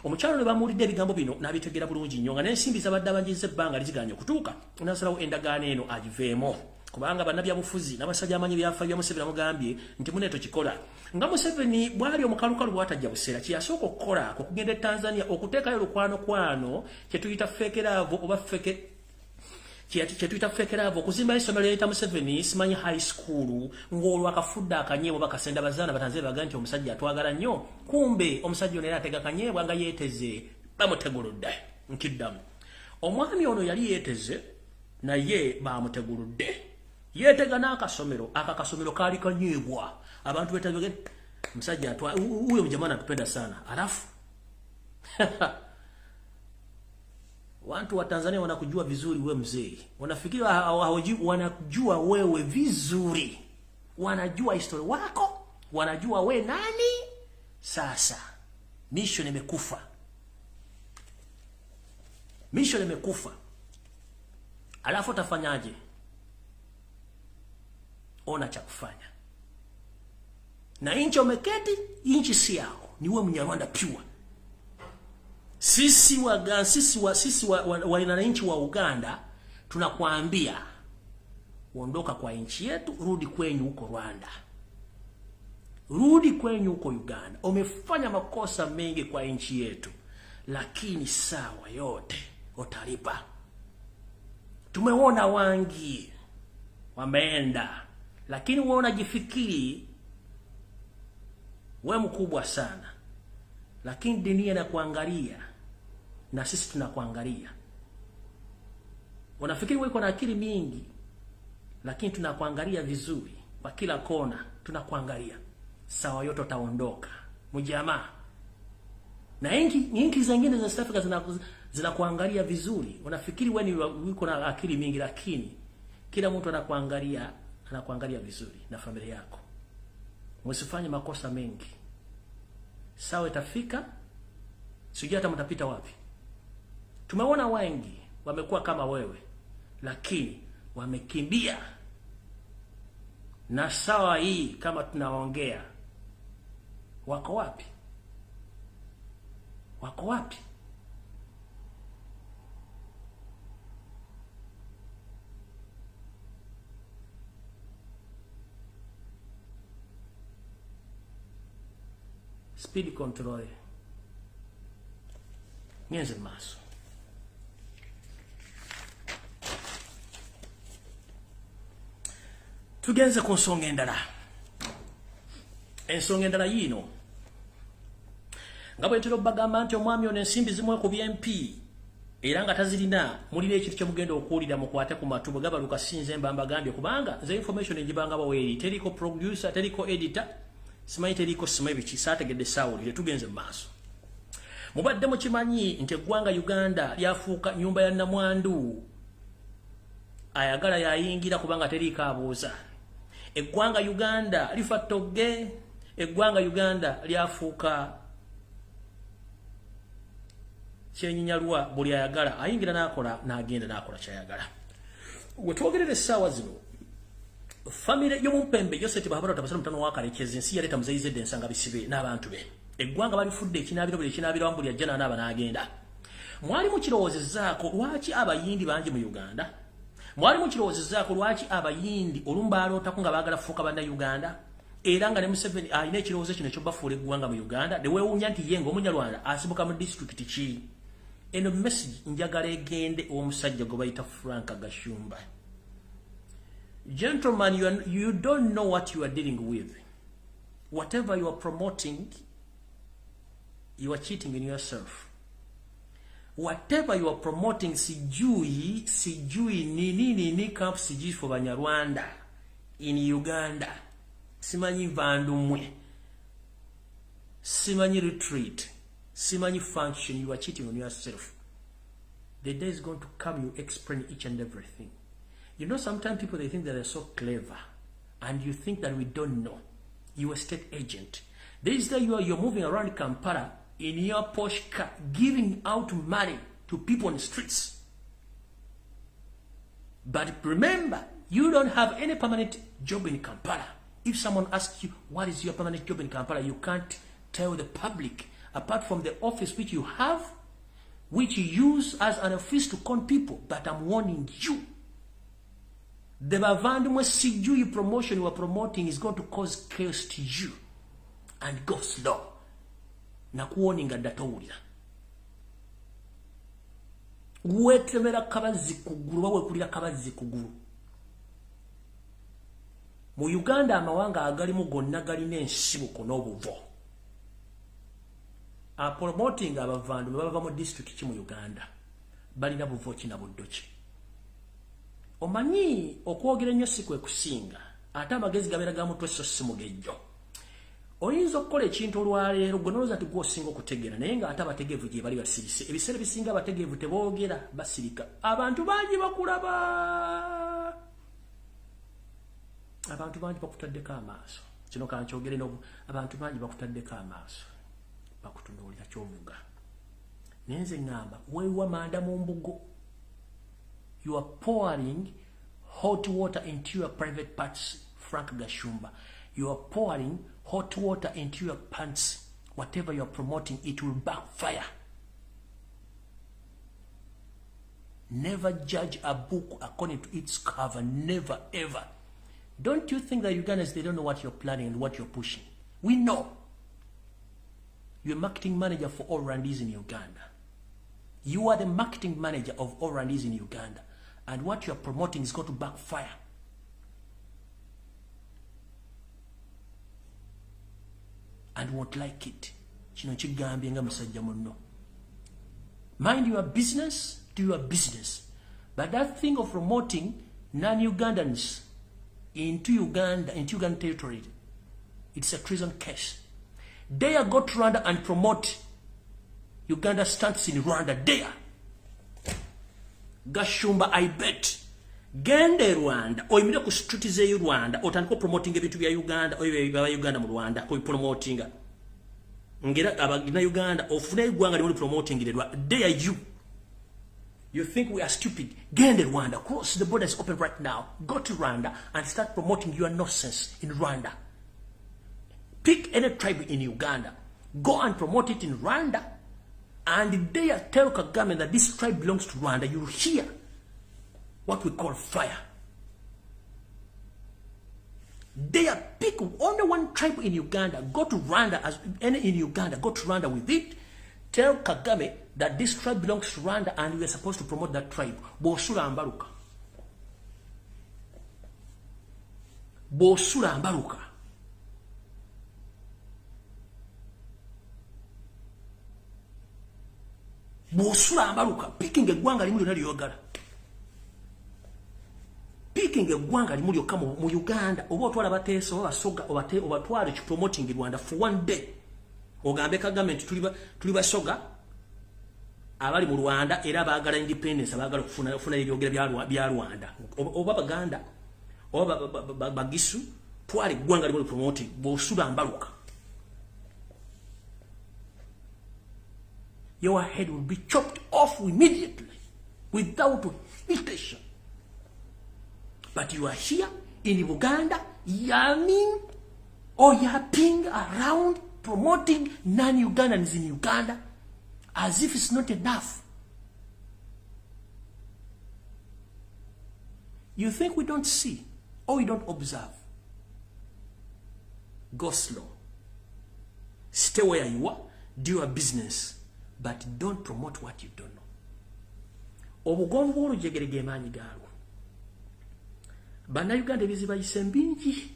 Omukyalo ne bamuwulidde ebigambo bino n'abitegeera bulungi nnyo nga n'ensimbi zabadde abanjizza ebbanga liziganye okutuuka, n'asalawo endagaano eno agiveemu. Kubanga bannabyabufuzi n'abasajja amanyi ebyafa bya Museveni bamugambye nti mune tokikola. Nga Museveni bw'ali omukalukalu bw'atajja buseera, kye yasooka okukola kwe kugenda e Tanzania okuteekayo olukwanokwano kye tuyita fake love oba fake kye tuyita fake love, okuzimba essomero lyayita Museveni simanyi high school, ng'olwo akafudde akanyeebwa bakasenda bazaana Batanzania baga nti omusajja atwagala nnyo, kumbe omusajja ono era atega kanyeebwa nga yeeteze, bamuteguludde. Nkiddamu, omwami ono yali yeeteze naye bamuteguludde. Yeetega n'akasomero, akakasomero kaali kanyeebwa abantu betabege musajja atwa huyo mjamaa anatupenda sana. Alafu watu wa Tanzania wanakujua vizuri we mzee. Wanafikiri hawajui, wanakujua wewe vizuri. Wanajua historia wako, wanajua we nani. Sasa mission imekufa. Mission imekufa. Alafu utafanyaje? Ona cha kufanya. Na inchi umeketi, inchi si yako. Ni wewe Mnyarwanda pure. Sisi wananchi wa Uganda tunakwambia ondoka kwa nchi yetu, rudi kwenyu huko Rwanda. Rudi kwenyu huko Uganda. Umefanya makosa mengi kwa nchi yetu, lakini sawa yote utalipa. Tumeona wangi wameenda, lakini wewe unajifikiri wewe mkubwa sana, lakini dunia inakuangalia na sisi tunakuangalia. Unafikiri wewe uko na akili mingi, lakini tunakuangalia vizuri kwa kila kona, tunakuangalia. Sawa yote utaondoka mjamaa. Na inchi zingine za East Africa zinakuangalia vizuri. Unafikiri wewe uko na akili mingi, lakini kila mtu anakuangalia, anakuangalia vizuri na familia yako. Msifanye makosa mengi. Sawa itafika, sijui hata mtapita wapi. Tumeona wengi wamekuwa kama wewe, lakini wamekimbia. Na sawa hii kama tunaongea, wako wapi? Wako wapi? Speed control. Ngenze maaso. Tugenze ku nsonga endala. Ensonga endala yiino. Nga bwe ntera obbagamba nti omwami ono ensimbi zimwe ku MP era nga tazirina, mulina ekintu kye mugenda okuwulira mukwate ku matu bwe gabaluka. Sinze mba mbagambye kubanga nze information egibanga baweeri, teriko producer, teriko editor, simanyi teriko simanyi biki, saategedde saawulire. Tugenze mu maaso. Mubadde mukimanyi nti eggwanga Uganda lyafuuka nnyumba ya namwandu, ayagala yayingira kubanga teriiko abuuza. Eggwanga Uganda lifa ttogge, eggwanga Uganda lyafuuka kyenyinyalwa, buli ayagala ayingira n'akola n'agenda n'akola kyayagala. We twogerera essaawa zino, famire y'omumpembe Yoseti Bahabara Tabasala mutano wa Kalekezi, ensi yaleeta Muzeyi Ensanga bisibe n'abantu be. Eggwanga balifudde ekinaabiro, buli ekinaabiro buli ajja n'anaaba n'agenda. Mwali mukirowoozezzaako lwaki abayindi bangi mu Uganda? Mwali mukirowoozezzaako lwaki abayindi olumu balootako nga baagala kufuuka bannayuganda? Era nga ne Museveni alina ekirowoozo kino ekyobafuula eggwanga mu Uganda, ne weewuunya nti ye ng'Omunyarwanda asibuka mu disitulikiti ki? Eno message njagala egende omusajja gwe bayita Frank Gashumba. Gentlemen, you don't know what you are dealing with. Whatever you are promoting, you are cheating in yourself. Whatever you are promoting, sijui, sijui, nini, nini, camp sijui for Banyarwanda in Uganda. Simanyi vandumwe. Simanyi retreat. Simanyi function. You are cheating on yourself. The day is going to come, you explain each and everything. You know, sometimes people, they think that they're so clever, and you think that we don't know. You are a state agent. This day you're moving around Kampala in your posh car, giving out money to people on the streets. But remember, you don't have any permanent job in Kampala. If someone asks you, what is your permanent job in Kampala, you can't tell the public, apart from the office which you have, which you use as an office to con people. But I'm warning you, the Bavandimwe Sijui promotion you are promoting is going to cause chaos to you and go slow. Nakuwarninga dda towulira. Weetemera kabazzi kugulu, baweekulira kabazzi kugulu. Mu Uganda amawanga agalimu gonna galina ensibuko n'obuvo. Apromoting abavandimwe bava mu district ki mu Uganda? Balina buvo ki na buddo ki? Omanyi okwogera ennyo si kwe kusinga, ate amagezi gabeera ga mutwe so si mugejjo. Oyinza okukola ekintu olwaleero gwe nolowooza nti gw'osinga okutegeera, naye ng'ate abategeevu gye bali basirise. Ebiseera ebisinga abategeevu teboogera, basirika. Abantu bangi bakulaba, abantu bangi bakutaddeko amaaso. Kino kankyogere n'obu, abantu bangi bakutaddeko amaaso, bakutunuulira ky'ovuga. Naye nze ŋŋamba weewa manda mu mbugo. You are pouring hot water into your private parts, Frank Gashumba. You are pouring hot water into your pants. Whatever you are promoting, it will backfire. Never judge a book according to its cover. Never, ever. Don't you think that Ugandans, they don't know what you're planning and what you're pushing? We know. You're a marketing manager for all Rwandese in Uganda. You are the marketing manager of all Rwandese in Uganda. And what you're promoting is going to backfire. And won't like it. Kino kigambye nga musajja munno. Mind your business, do your business. But that thing of promoting non-Ugandans into Uganda, into Ugandan territory, it's a treason case. Dare go to Rwanda and promote Uganda stunts in Rwanda. Dare. Gashumba, I bet. Genda e Rwanda, oyimire ku street z'e Rwanda, otandike promoting ebintu bya Uganda, oyo bya Uganda mu Rwanda, ko promotinga. Ngera abagina Uganda, ofune eggwanga limuli promoting le Rwanda. Dare you. You think we are stupid. Genda e Rwanda, cross the borders open right now. Go to Rwanda and start promoting your nonsense in Rwanda. Pick any tribe in Uganda. Go and promote it in Rwanda. And dare tell Kagame that this tribe belongs to Rwanda. You hear what we call fire. Dare pick only one tribe in Uganda. Go to Rwanda, as any in Uganda. Go to Rwanda with it. Tell Kagame that this tribe belongs to Rwanda and we are supposed to promote that tribe. Bosula ambaruka. Bosula ambaruka. Bosula ambaruka. Picking eggwanga limu lyonna ly'oyagala. Picking eggwanga limu lyokka mu Uganda, oba otwala Bateesa oba Basoga, obatwale ki promoting Rwanda for one day. Ogambe Kagame nti tuli Basoga abali mu Rwanda era baagala independence, abaagala okufuna ebyogera bya Rwanda. Oba Baganda oba Bagisu, twala eggwanga limu promoting. Bosula ambaruka. Your head will be chopped off immediately, without hesitation. But you are here in Uganda, yamming or yapping around, promoting non-Ugandans in Uganda, as if it's not enough. You think we don't see or we don't observe? Go slow. Stay where you are, do your business. But don't promote what you don't know. Obugonvu bw'olujegere ge maanyi gaalwo. Bannayuganda ebizibayise bingi.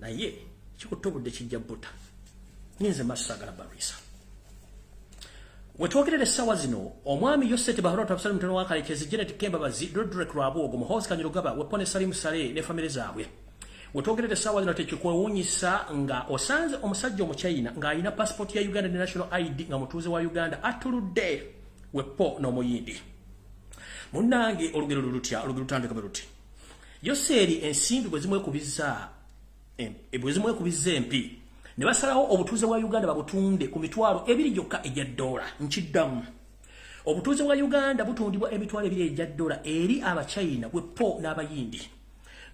Naye kikutte obudde kijja bbuta. Nninze Masagala Barisa. We twogerera essaawa zino, omwami Yoseti Bahorota Abusalimu mutono wa Kalekezi, Janet Kembabazi, Rodrick Rwabwogo, Muhoozi Kanyirugaba, Wepone Salim Saleh ne famire zaabwe. We twogerera essaawa zino tekikwewuunyisa nga osanze omusajja Omuchina ng'alina passport ya Uganda ne national ID nga mutuuze wa Uganda atuludde Wepo n'Omuyindi. Munnange olugero lulutya, olugero lutandika bwe luti. Yoseeri ensimbi bwe zimwekubizza empi ne basalawo obutuuze bwa Uganda babutunde ku mitwalo 2 gyokka egya dola. Nkiddamu. Obutuuze bwa Uganda butundibwa $2,000 eri Abachina wepo n'Abayindi.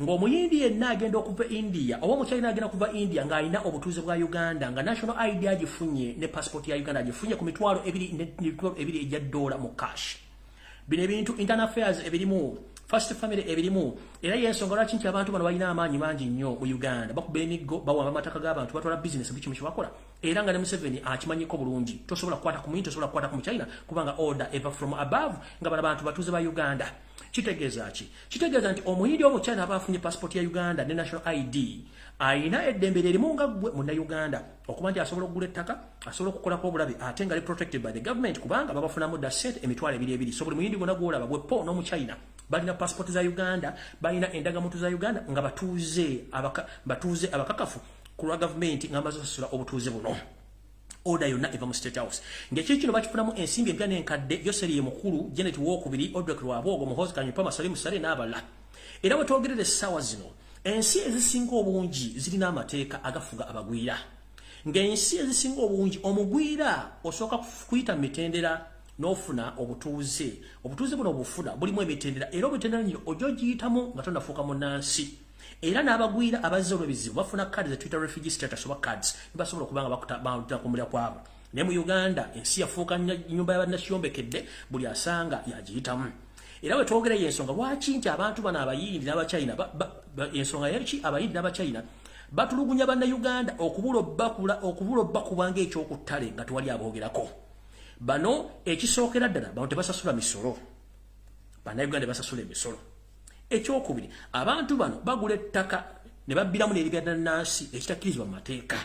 Ng'omuyindi yenna agenda okuva India oba Omuchina agenda kuva India ng'alina obutuuze bwa Uganda nga national ID agifunye ne passport ya Uganda agifunye ku $2,000 mu cash. Bino ebintu internal affairs ebirimu, first family ebirimu, era y'ensonga lwaki nti abantu bano balina amaanyi mangi nnyo mu Uganda. Bakuba emiggo, bawamba amataka g'abantu, batwala bizinesi, buli kimu kye bakola. Era nga ne Museveni akimanyiko bulungi, tosobola kukwata ku Muyindi, tosobola kukwata ku Muchina, kubanga order eva from above nga bano bantu batuuze ba Uganda. Kitegeeza ki? Kitegeeza nti Omuyindi Omuchina aba afunye passport ya Uganda ne national ID, ayina eddembe erimu nga ggwe Munnayuganda okuba nti asobola okugula ettaka, asobola okukolako obulabe, ate nga ali protected by the government kubanga babafunamu dda ssente 2,000. So buli Muyindi gwonna gw'olaba bwepo n'Omuchina balina passport za Uganda, balina endagamuntu za Uganda nga batuuze abakakafu ku lwa gavumenti nga bamaze osasula obutuuze buno. Order yonna eva mu State House. Ng'ekiri kino bakifunamu ensimbi empya n'enkadde. Yoseri ye mukulu, Janet Wokubiri, Odrek Rwabwogo, Muhoozi Kainerugaba, Salim Saleh n'abalala. Era bwe twogerera essaawa zino, ensi ezisinga obungi zirina amateeka agafuga abagwira. Ng'ensi ezisinga obungi omugwira osooka kuyita mu mitendera n'ofuna obutuuze. Obutuuze buno obufuna bulimu emitendera, era obutendera nyino ojja ogiyitamu nga tonnafuuka munnansi. Era n'abagwira abazze olw'ebizibu bafuna kaadi ze tuyita refugee status oba cards, ne basobola okuba nga bakutamulira kwabo. Naye mu Uganda ensi yafuuka nnyumba ya bannakiyombekedde, buli asanga yagiyitamu. Era bwe twogera ensonga lwaki nti abantu bano Abayindi n'Abachina, ensonga yaki Abayindi n'Abachina batulugunya Bannayuganda okubula obbakula okubula obbakuba ng'ekyokuttale nga tewali aboogerako. Bano ekisookera ddala, bano tebasasula misolo, Bannayuganda basasula emisolo. Ekyokubiri, abantu bano bagula ettaka ne babbiramu n'eribya nansi ekitakkirizibwa mu mateeka.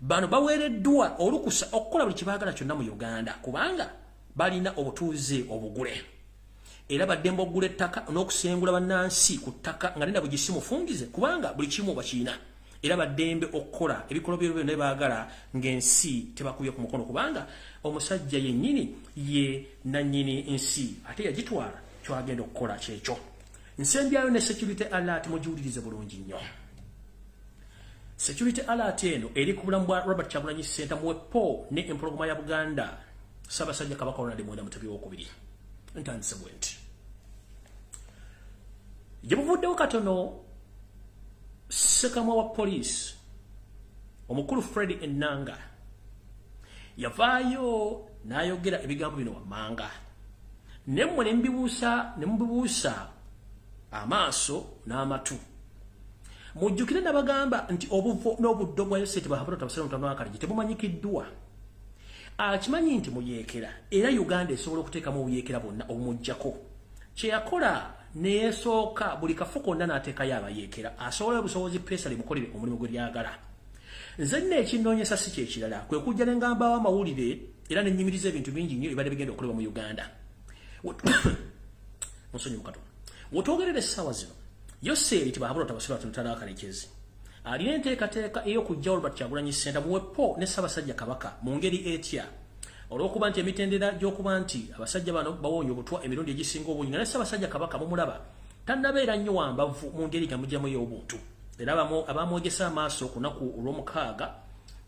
Bano baweereddwa olukusa okukola buli kyebaagala kyonna mu Uganda kubanga balina obutuuze obugule, era baddembe okugula ettaka n'okusengula bannansi ku ttaka nga nina bugisi mufungize kubanga buli kimu bakirina. Era baddembe okukola ebikolwa byonna byonna baagala ng'ensi tebakubye ku mukono, kubanga omusajja yennyini ye nannyini nsi ate yagitwala, kyagenda okukola kyekyo. Nsembyayo ne security alert, mugiwulirize bulungi nnyo. Security alert eno eri ku bulamu bwa Robert Kyagulanyi Ssentamu wepo ne empologoma ya Buganda, Ssaabasajja Kabaka Ronald Muwenda Mutebi Owokubiri. Ntandise bwe nti: gye buvuddewo katono, ssekamwa wa poliisi omukulu Fred Enanga yavaayo n'ayogera ebigambo bino wammanga, nemmwe ne mubibuusa amaaso n'amatu. Mujjukire nabagamba nti obuvo n'obuddo bwa Yoseti bahabulatabasalmutanoakaligi tebumanyikiddwa. Akimanyi nti muyeekera, era Uganda esobola okuteekamu obuyeekera bwonna obumuggyako. Kyeyakola neesooka buli kafo konna n'ateekayo abayeekera, asobola obusobozi peesa limukolere omulimu gwe lyagala. Nze nno ekinnoonyesa si kyekirala, kwe kujja ne ngambawo amawulire era ne nnyimiriza ebintu bingi nnyo ebibadde bigenda okukolebwa mu Uganda. Musonyi mukatono, wetwogerera essaawa zino, Yoseeri Tibahabula Tabasula Tuntalaakalekezi alina enteekateeka ey'okuggyawo Robert Kyagulanyi Ssentamu wepo ne Ssaabasajja Kabaka. Mu ngeri etya? Olw'okuba nti emitendera gy'okuba nti abasajja bano bawoonya obutwa emirundi egisinga obungi, nga ne Ssaabasajja Kabaka mumulaba tannabeera nnyo wambavu mu ngeri nga mugyamu ey'obuntu. Era abamwegesa amaaso ku lunaku olw'omukaaga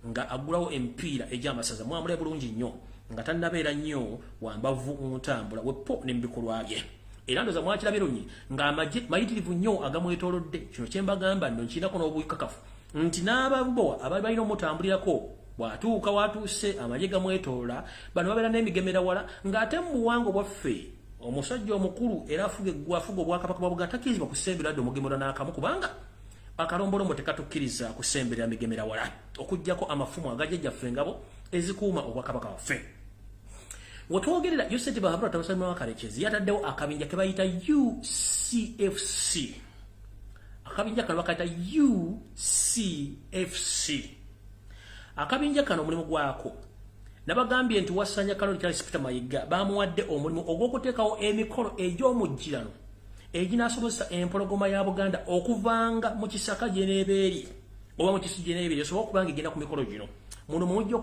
nga aggulawo emipiira egy'amasaza, mwamulabe bulungi nnyo nga tannabeera nnyo wambavu mu ntambula wepo ne mu bikolwa bye. Era ndoza mwakirabye lunyi ng'amagye mayitirivu nnyo agamwetoolodde. Kino kye mbagamba nno nkirinako n'obukakafu nti n'ababowa abali balina omutambulirako, bw'atuuka watuuse amagye gamwetoola, bano babeera n'emigemera wala, ng'ate mu buwangwa bwaffe omusajja omukulu era afuga afuga obwakabaka bwa Buganda takkirizibwa kusembera dde omugemera n'akamu, kubanga akalombolombo tekatukkiriza kusemberera migemera wala, okuggyako amafumu agajjajjaffe, engabo ezikuuma obwakabaka bwaffe. Wetwogerera, Yoseti Bahabura Tabasalima Kalekezi yataddewo akabinja ke bayita UCFC. Akabinja kano bakayita UCFC. Akabinja kano omulimu gwako, nabagambye nti wasanya Kaloni Charles Peter Mayiga bamuwadde omulimu ogw'okuteekawo emikolo egy'omujjirano eginaasobozesa empologoma ya Buganda okuvanga mu kisaka gyeneeba eri oba mu kisu gyeneeba eri, esobola okuba nga egenda ku mikolo gino. Muno mumujja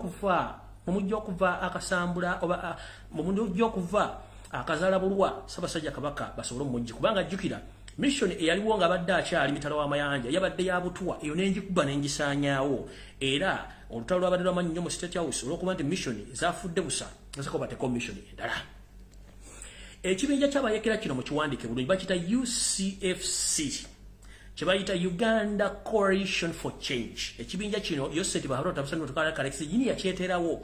okuva akasambula oba mumujja okuva akazaalabulwa Ssaabasajja Kabaka basobole omumujji, kubanga jjukira mission eyaliwo nga abadde akyali mitala w'amayanja yabadde ya butwa, eyo nenjikuba nengisaanyaawo. Era Olutalo lwabadde lwamaanyi nnyo mu State House olw'okuba nti mission zafudde busa, nasako bateeko mission endala. Ekibinja ky'abayekera kino mu kiwandiike bulungi, bakiyita UCFC, kye bayita Uganda Coalition for Change. Ekibinja kino Yosef Kalekisi yakyeterawo,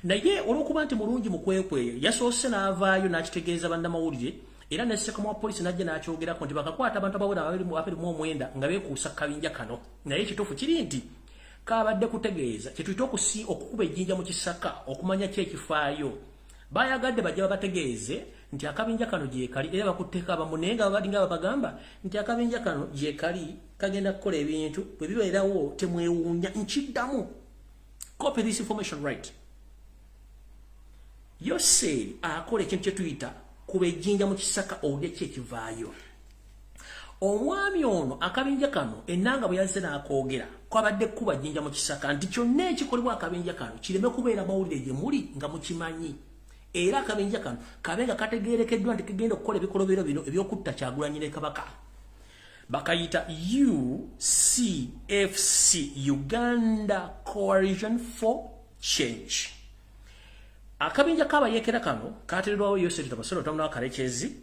naye olw'okuba nti mulungi mu kwekweyo yasoose n'avaayo n'akitegeeza bannamawulire, era ne ssekoma wa poliisi n'ajja n'akyogerako nti bakakwata abantu abawera 29 nga beekuusa kabinja kano. Naye ekituufu kiri nti kabadde kutegeeza kye tuyita okukuba ejjinja mu kisaka okumanya ki ekifaayo. Bayagadde bajja babategeeze nti akabinja kano gye kali, era bakutteko abamu, naye nga balinga babagamba nti akabinja kano gye kali kagenda kukola ebintu bwe bibeerawo temwewuunya. Nkiddamu, copy this information right. Yoseri akola ekintu kye tuyita kuba ejjinja mu kisaka owulye ki ekivaayo. Omwami ono akabinja kano ennanga bwe yazze n'akoogera kwabadde kuba jjinja mu kisaka nti kyonna ekikolebwa akabinja kano kireme kubeera mawulire gye muli nga mukimanyi, era akabinja kano kabe nga kategeerekeddwa nti kagenda okukola ebikolobero bino eby'okutta Kyagulanyi ne Kabaka. Bakayita UCFC, Uganda Coalition for Change. Akabinja k'abayeekera kano kateeredwawo Yosef Tabasolo Mutabani wa Kalekezi.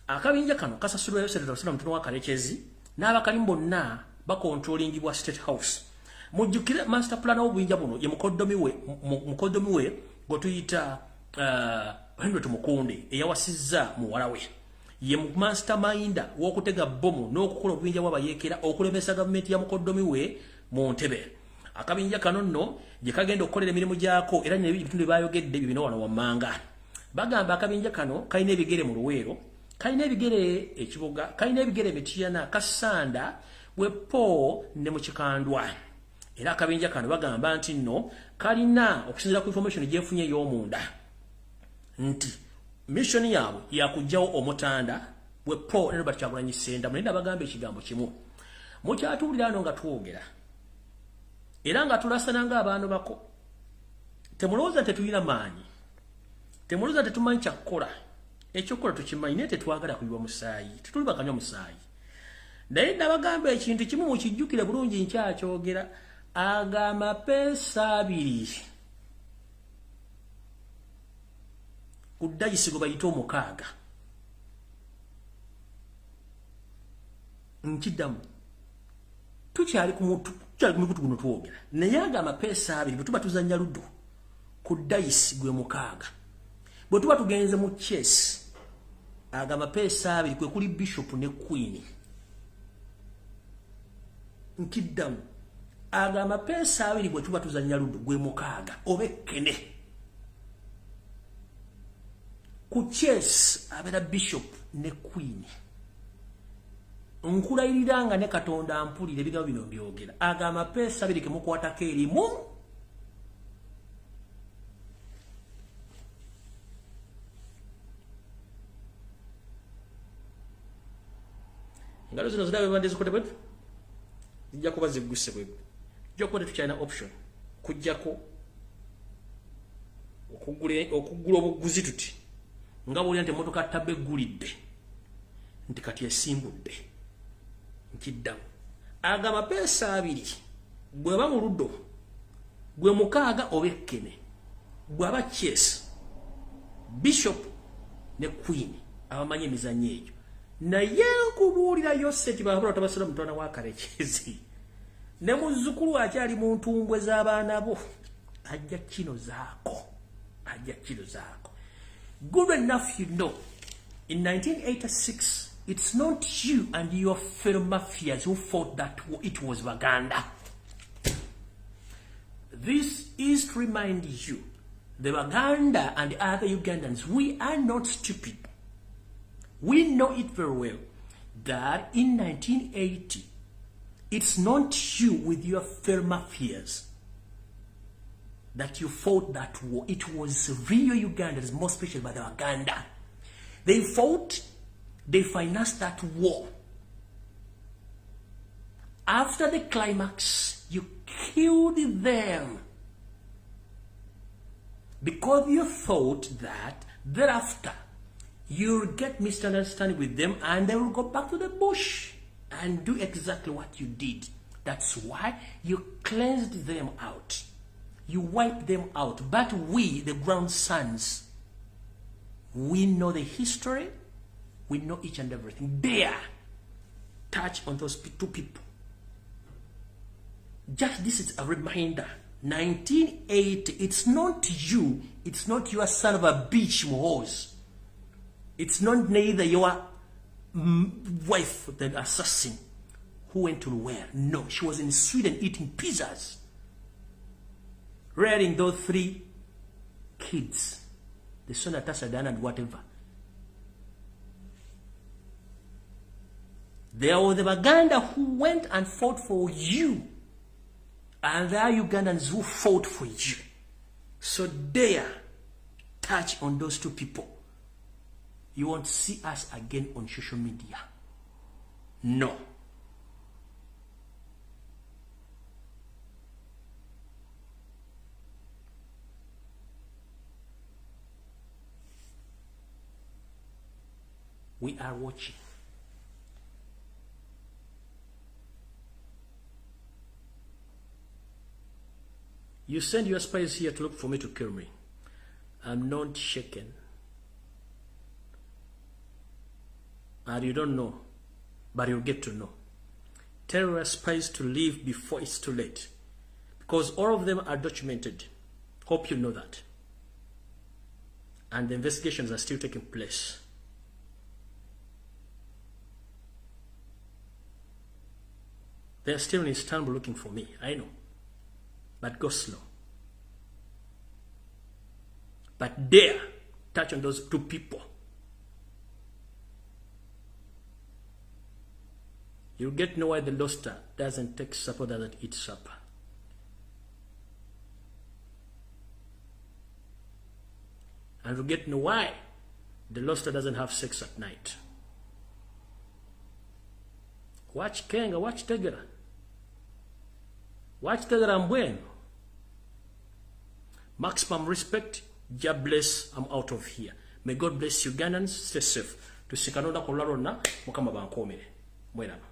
Akabinja kano kasasulwa Yosef Tabasolo Mutabani wa Kalekezi n'abakalimu bonna bakontrolingibwa State House. Mujjukire master plan w'obuyinja buno ye mukoddomi we gwe tuyita Henry Tumukunde eyawasizza muwala we. Ye masterminder w'okutega bbomu n'okukola obuyinja bw'abayeekera okulemesa gavumenti ya mukoddomi we mu ntebe. Akabinja kano nno gye kagenda okukolera emirimu gyako, era n'ebitundu bayogedde bino wano wammanga. Bagamba akabinja kano kalina ebigere mu Luweero, kalina ebigere Ekiboga, kalina ebigere Mityana, Kassanda, Wepo ne mu Kikandwa. Era akabinja kano bagamba nti nno kalina okusinziira ku information gyefunye ey'omunda nti mission yaabwe yakuggyawo omutanda Wepo ne Robert Kyagulanyi Ssentamu. Naye nabagamba ekigambo kimu, mukyatuwulira ano nga twogera era nga tulasana ng'abaana bako. Temulowooza tetulina maanyi, temulowooza tetumanyi kyakukola. Ekyokukola tukimanyi, naye tetwagala kuyiwa musaayi, tetuli bakanywa musaayi. Naye nabagamba ekintu kimu mukijjukire bulungi, nkyakyogera, aga amapeesa abiri ku dayisi gwe bayita omukaaga. Nkiddamu, tukyali ku mikutu guno twogera, naye aga amapeesa abiri bwe tuba tuzannya ludo ku dayisi gwe mukaaga, bwe tuba tugenze mu chess aga amapeesa abiri kwe kuli bishop ne queen. Nkiddamu, aga amapeesa abiri bwe tuba tuzannya ludo gwe mukaaga oba ekkene. Ku chess abeera bishop ne queen. Nkulayirira nga ne Katonda ampulira ebigambo bino mbyogera, aga amapeesa abiri kemukwatako erimu engalo zino zirabe bande zikote bwetu zijja kuba zigguse bwe tujja kuba tetukyalina option kujjako okugula obuguzi tuti nga bw'olya nti emmotoka tabba eggulidde nti kati esimbudde. Nkiddamu, aga amapeesa abiri bw'eba mu ludo gwe mukaaga oba ekkene, bw'aba chess bishop ne queen abamanyi emizannyo egyo. Naye nkubuulira Yosef Tabasolo Mutabani wa Kalekezi ne muzzukulu akyali mu ntumbwe z'abaana bo ajja kino zaako, ajja kino zaako. Good enough, you know, in 1986 it's not you and your fellow mafias who fought that war, it was Baganda. This is to remind you, the Baganda and other Ugandans, we are not stupid. We know it very well that in 1980, it's not you with your fellow mafias that you fought that war. It was real Ugandans, more especially by the Baganda. They fought, they financed that war. After the climax, you killed them because you thought that thereafter you'll get misunderstanding with them and they will go back to the bush and do exactly what you did. That's why you cleansed them out. You wipe them out. But we, the grandsons, we know the history. We know each and everything. Dare touch on those two people. Just this is a reminder. 1980, it's not you. It's not your son of a bitch, Muhoozi. It's not neither your wife, the assassin, who went to where. No, she was in Sweden eating pizzas, rearing those three kids, the son of Natasha, Dan, and whatever. There were the Baganda who went and fought for you, and there are Ugandans who fought for you. So dare touch on those two people. You won't see us again on social media. No. We are watching. You send your spies here to look for me to kill me. I'm not shaken. And you don't know, but you'll get to know. Tell your spies to leave before it's too late, because all of them are documented. Hope you know that. And the investigations are still taking place. They're still in Istanbul looking for me, I know. But go slow. But dare touch on those two people. You'll get know why the lobster doesn't take supper, doesn't eat supper. And you'll get know why the lobster doesn't have sex at night. Watch Kenga, watch Tegera. Watch Tegera Mbwenu. Maximum respect. God bless. I'm out of here. May God bless Ugandans. Stay safe. Tusikanoda kolarona mukama bankomere. Mweraba.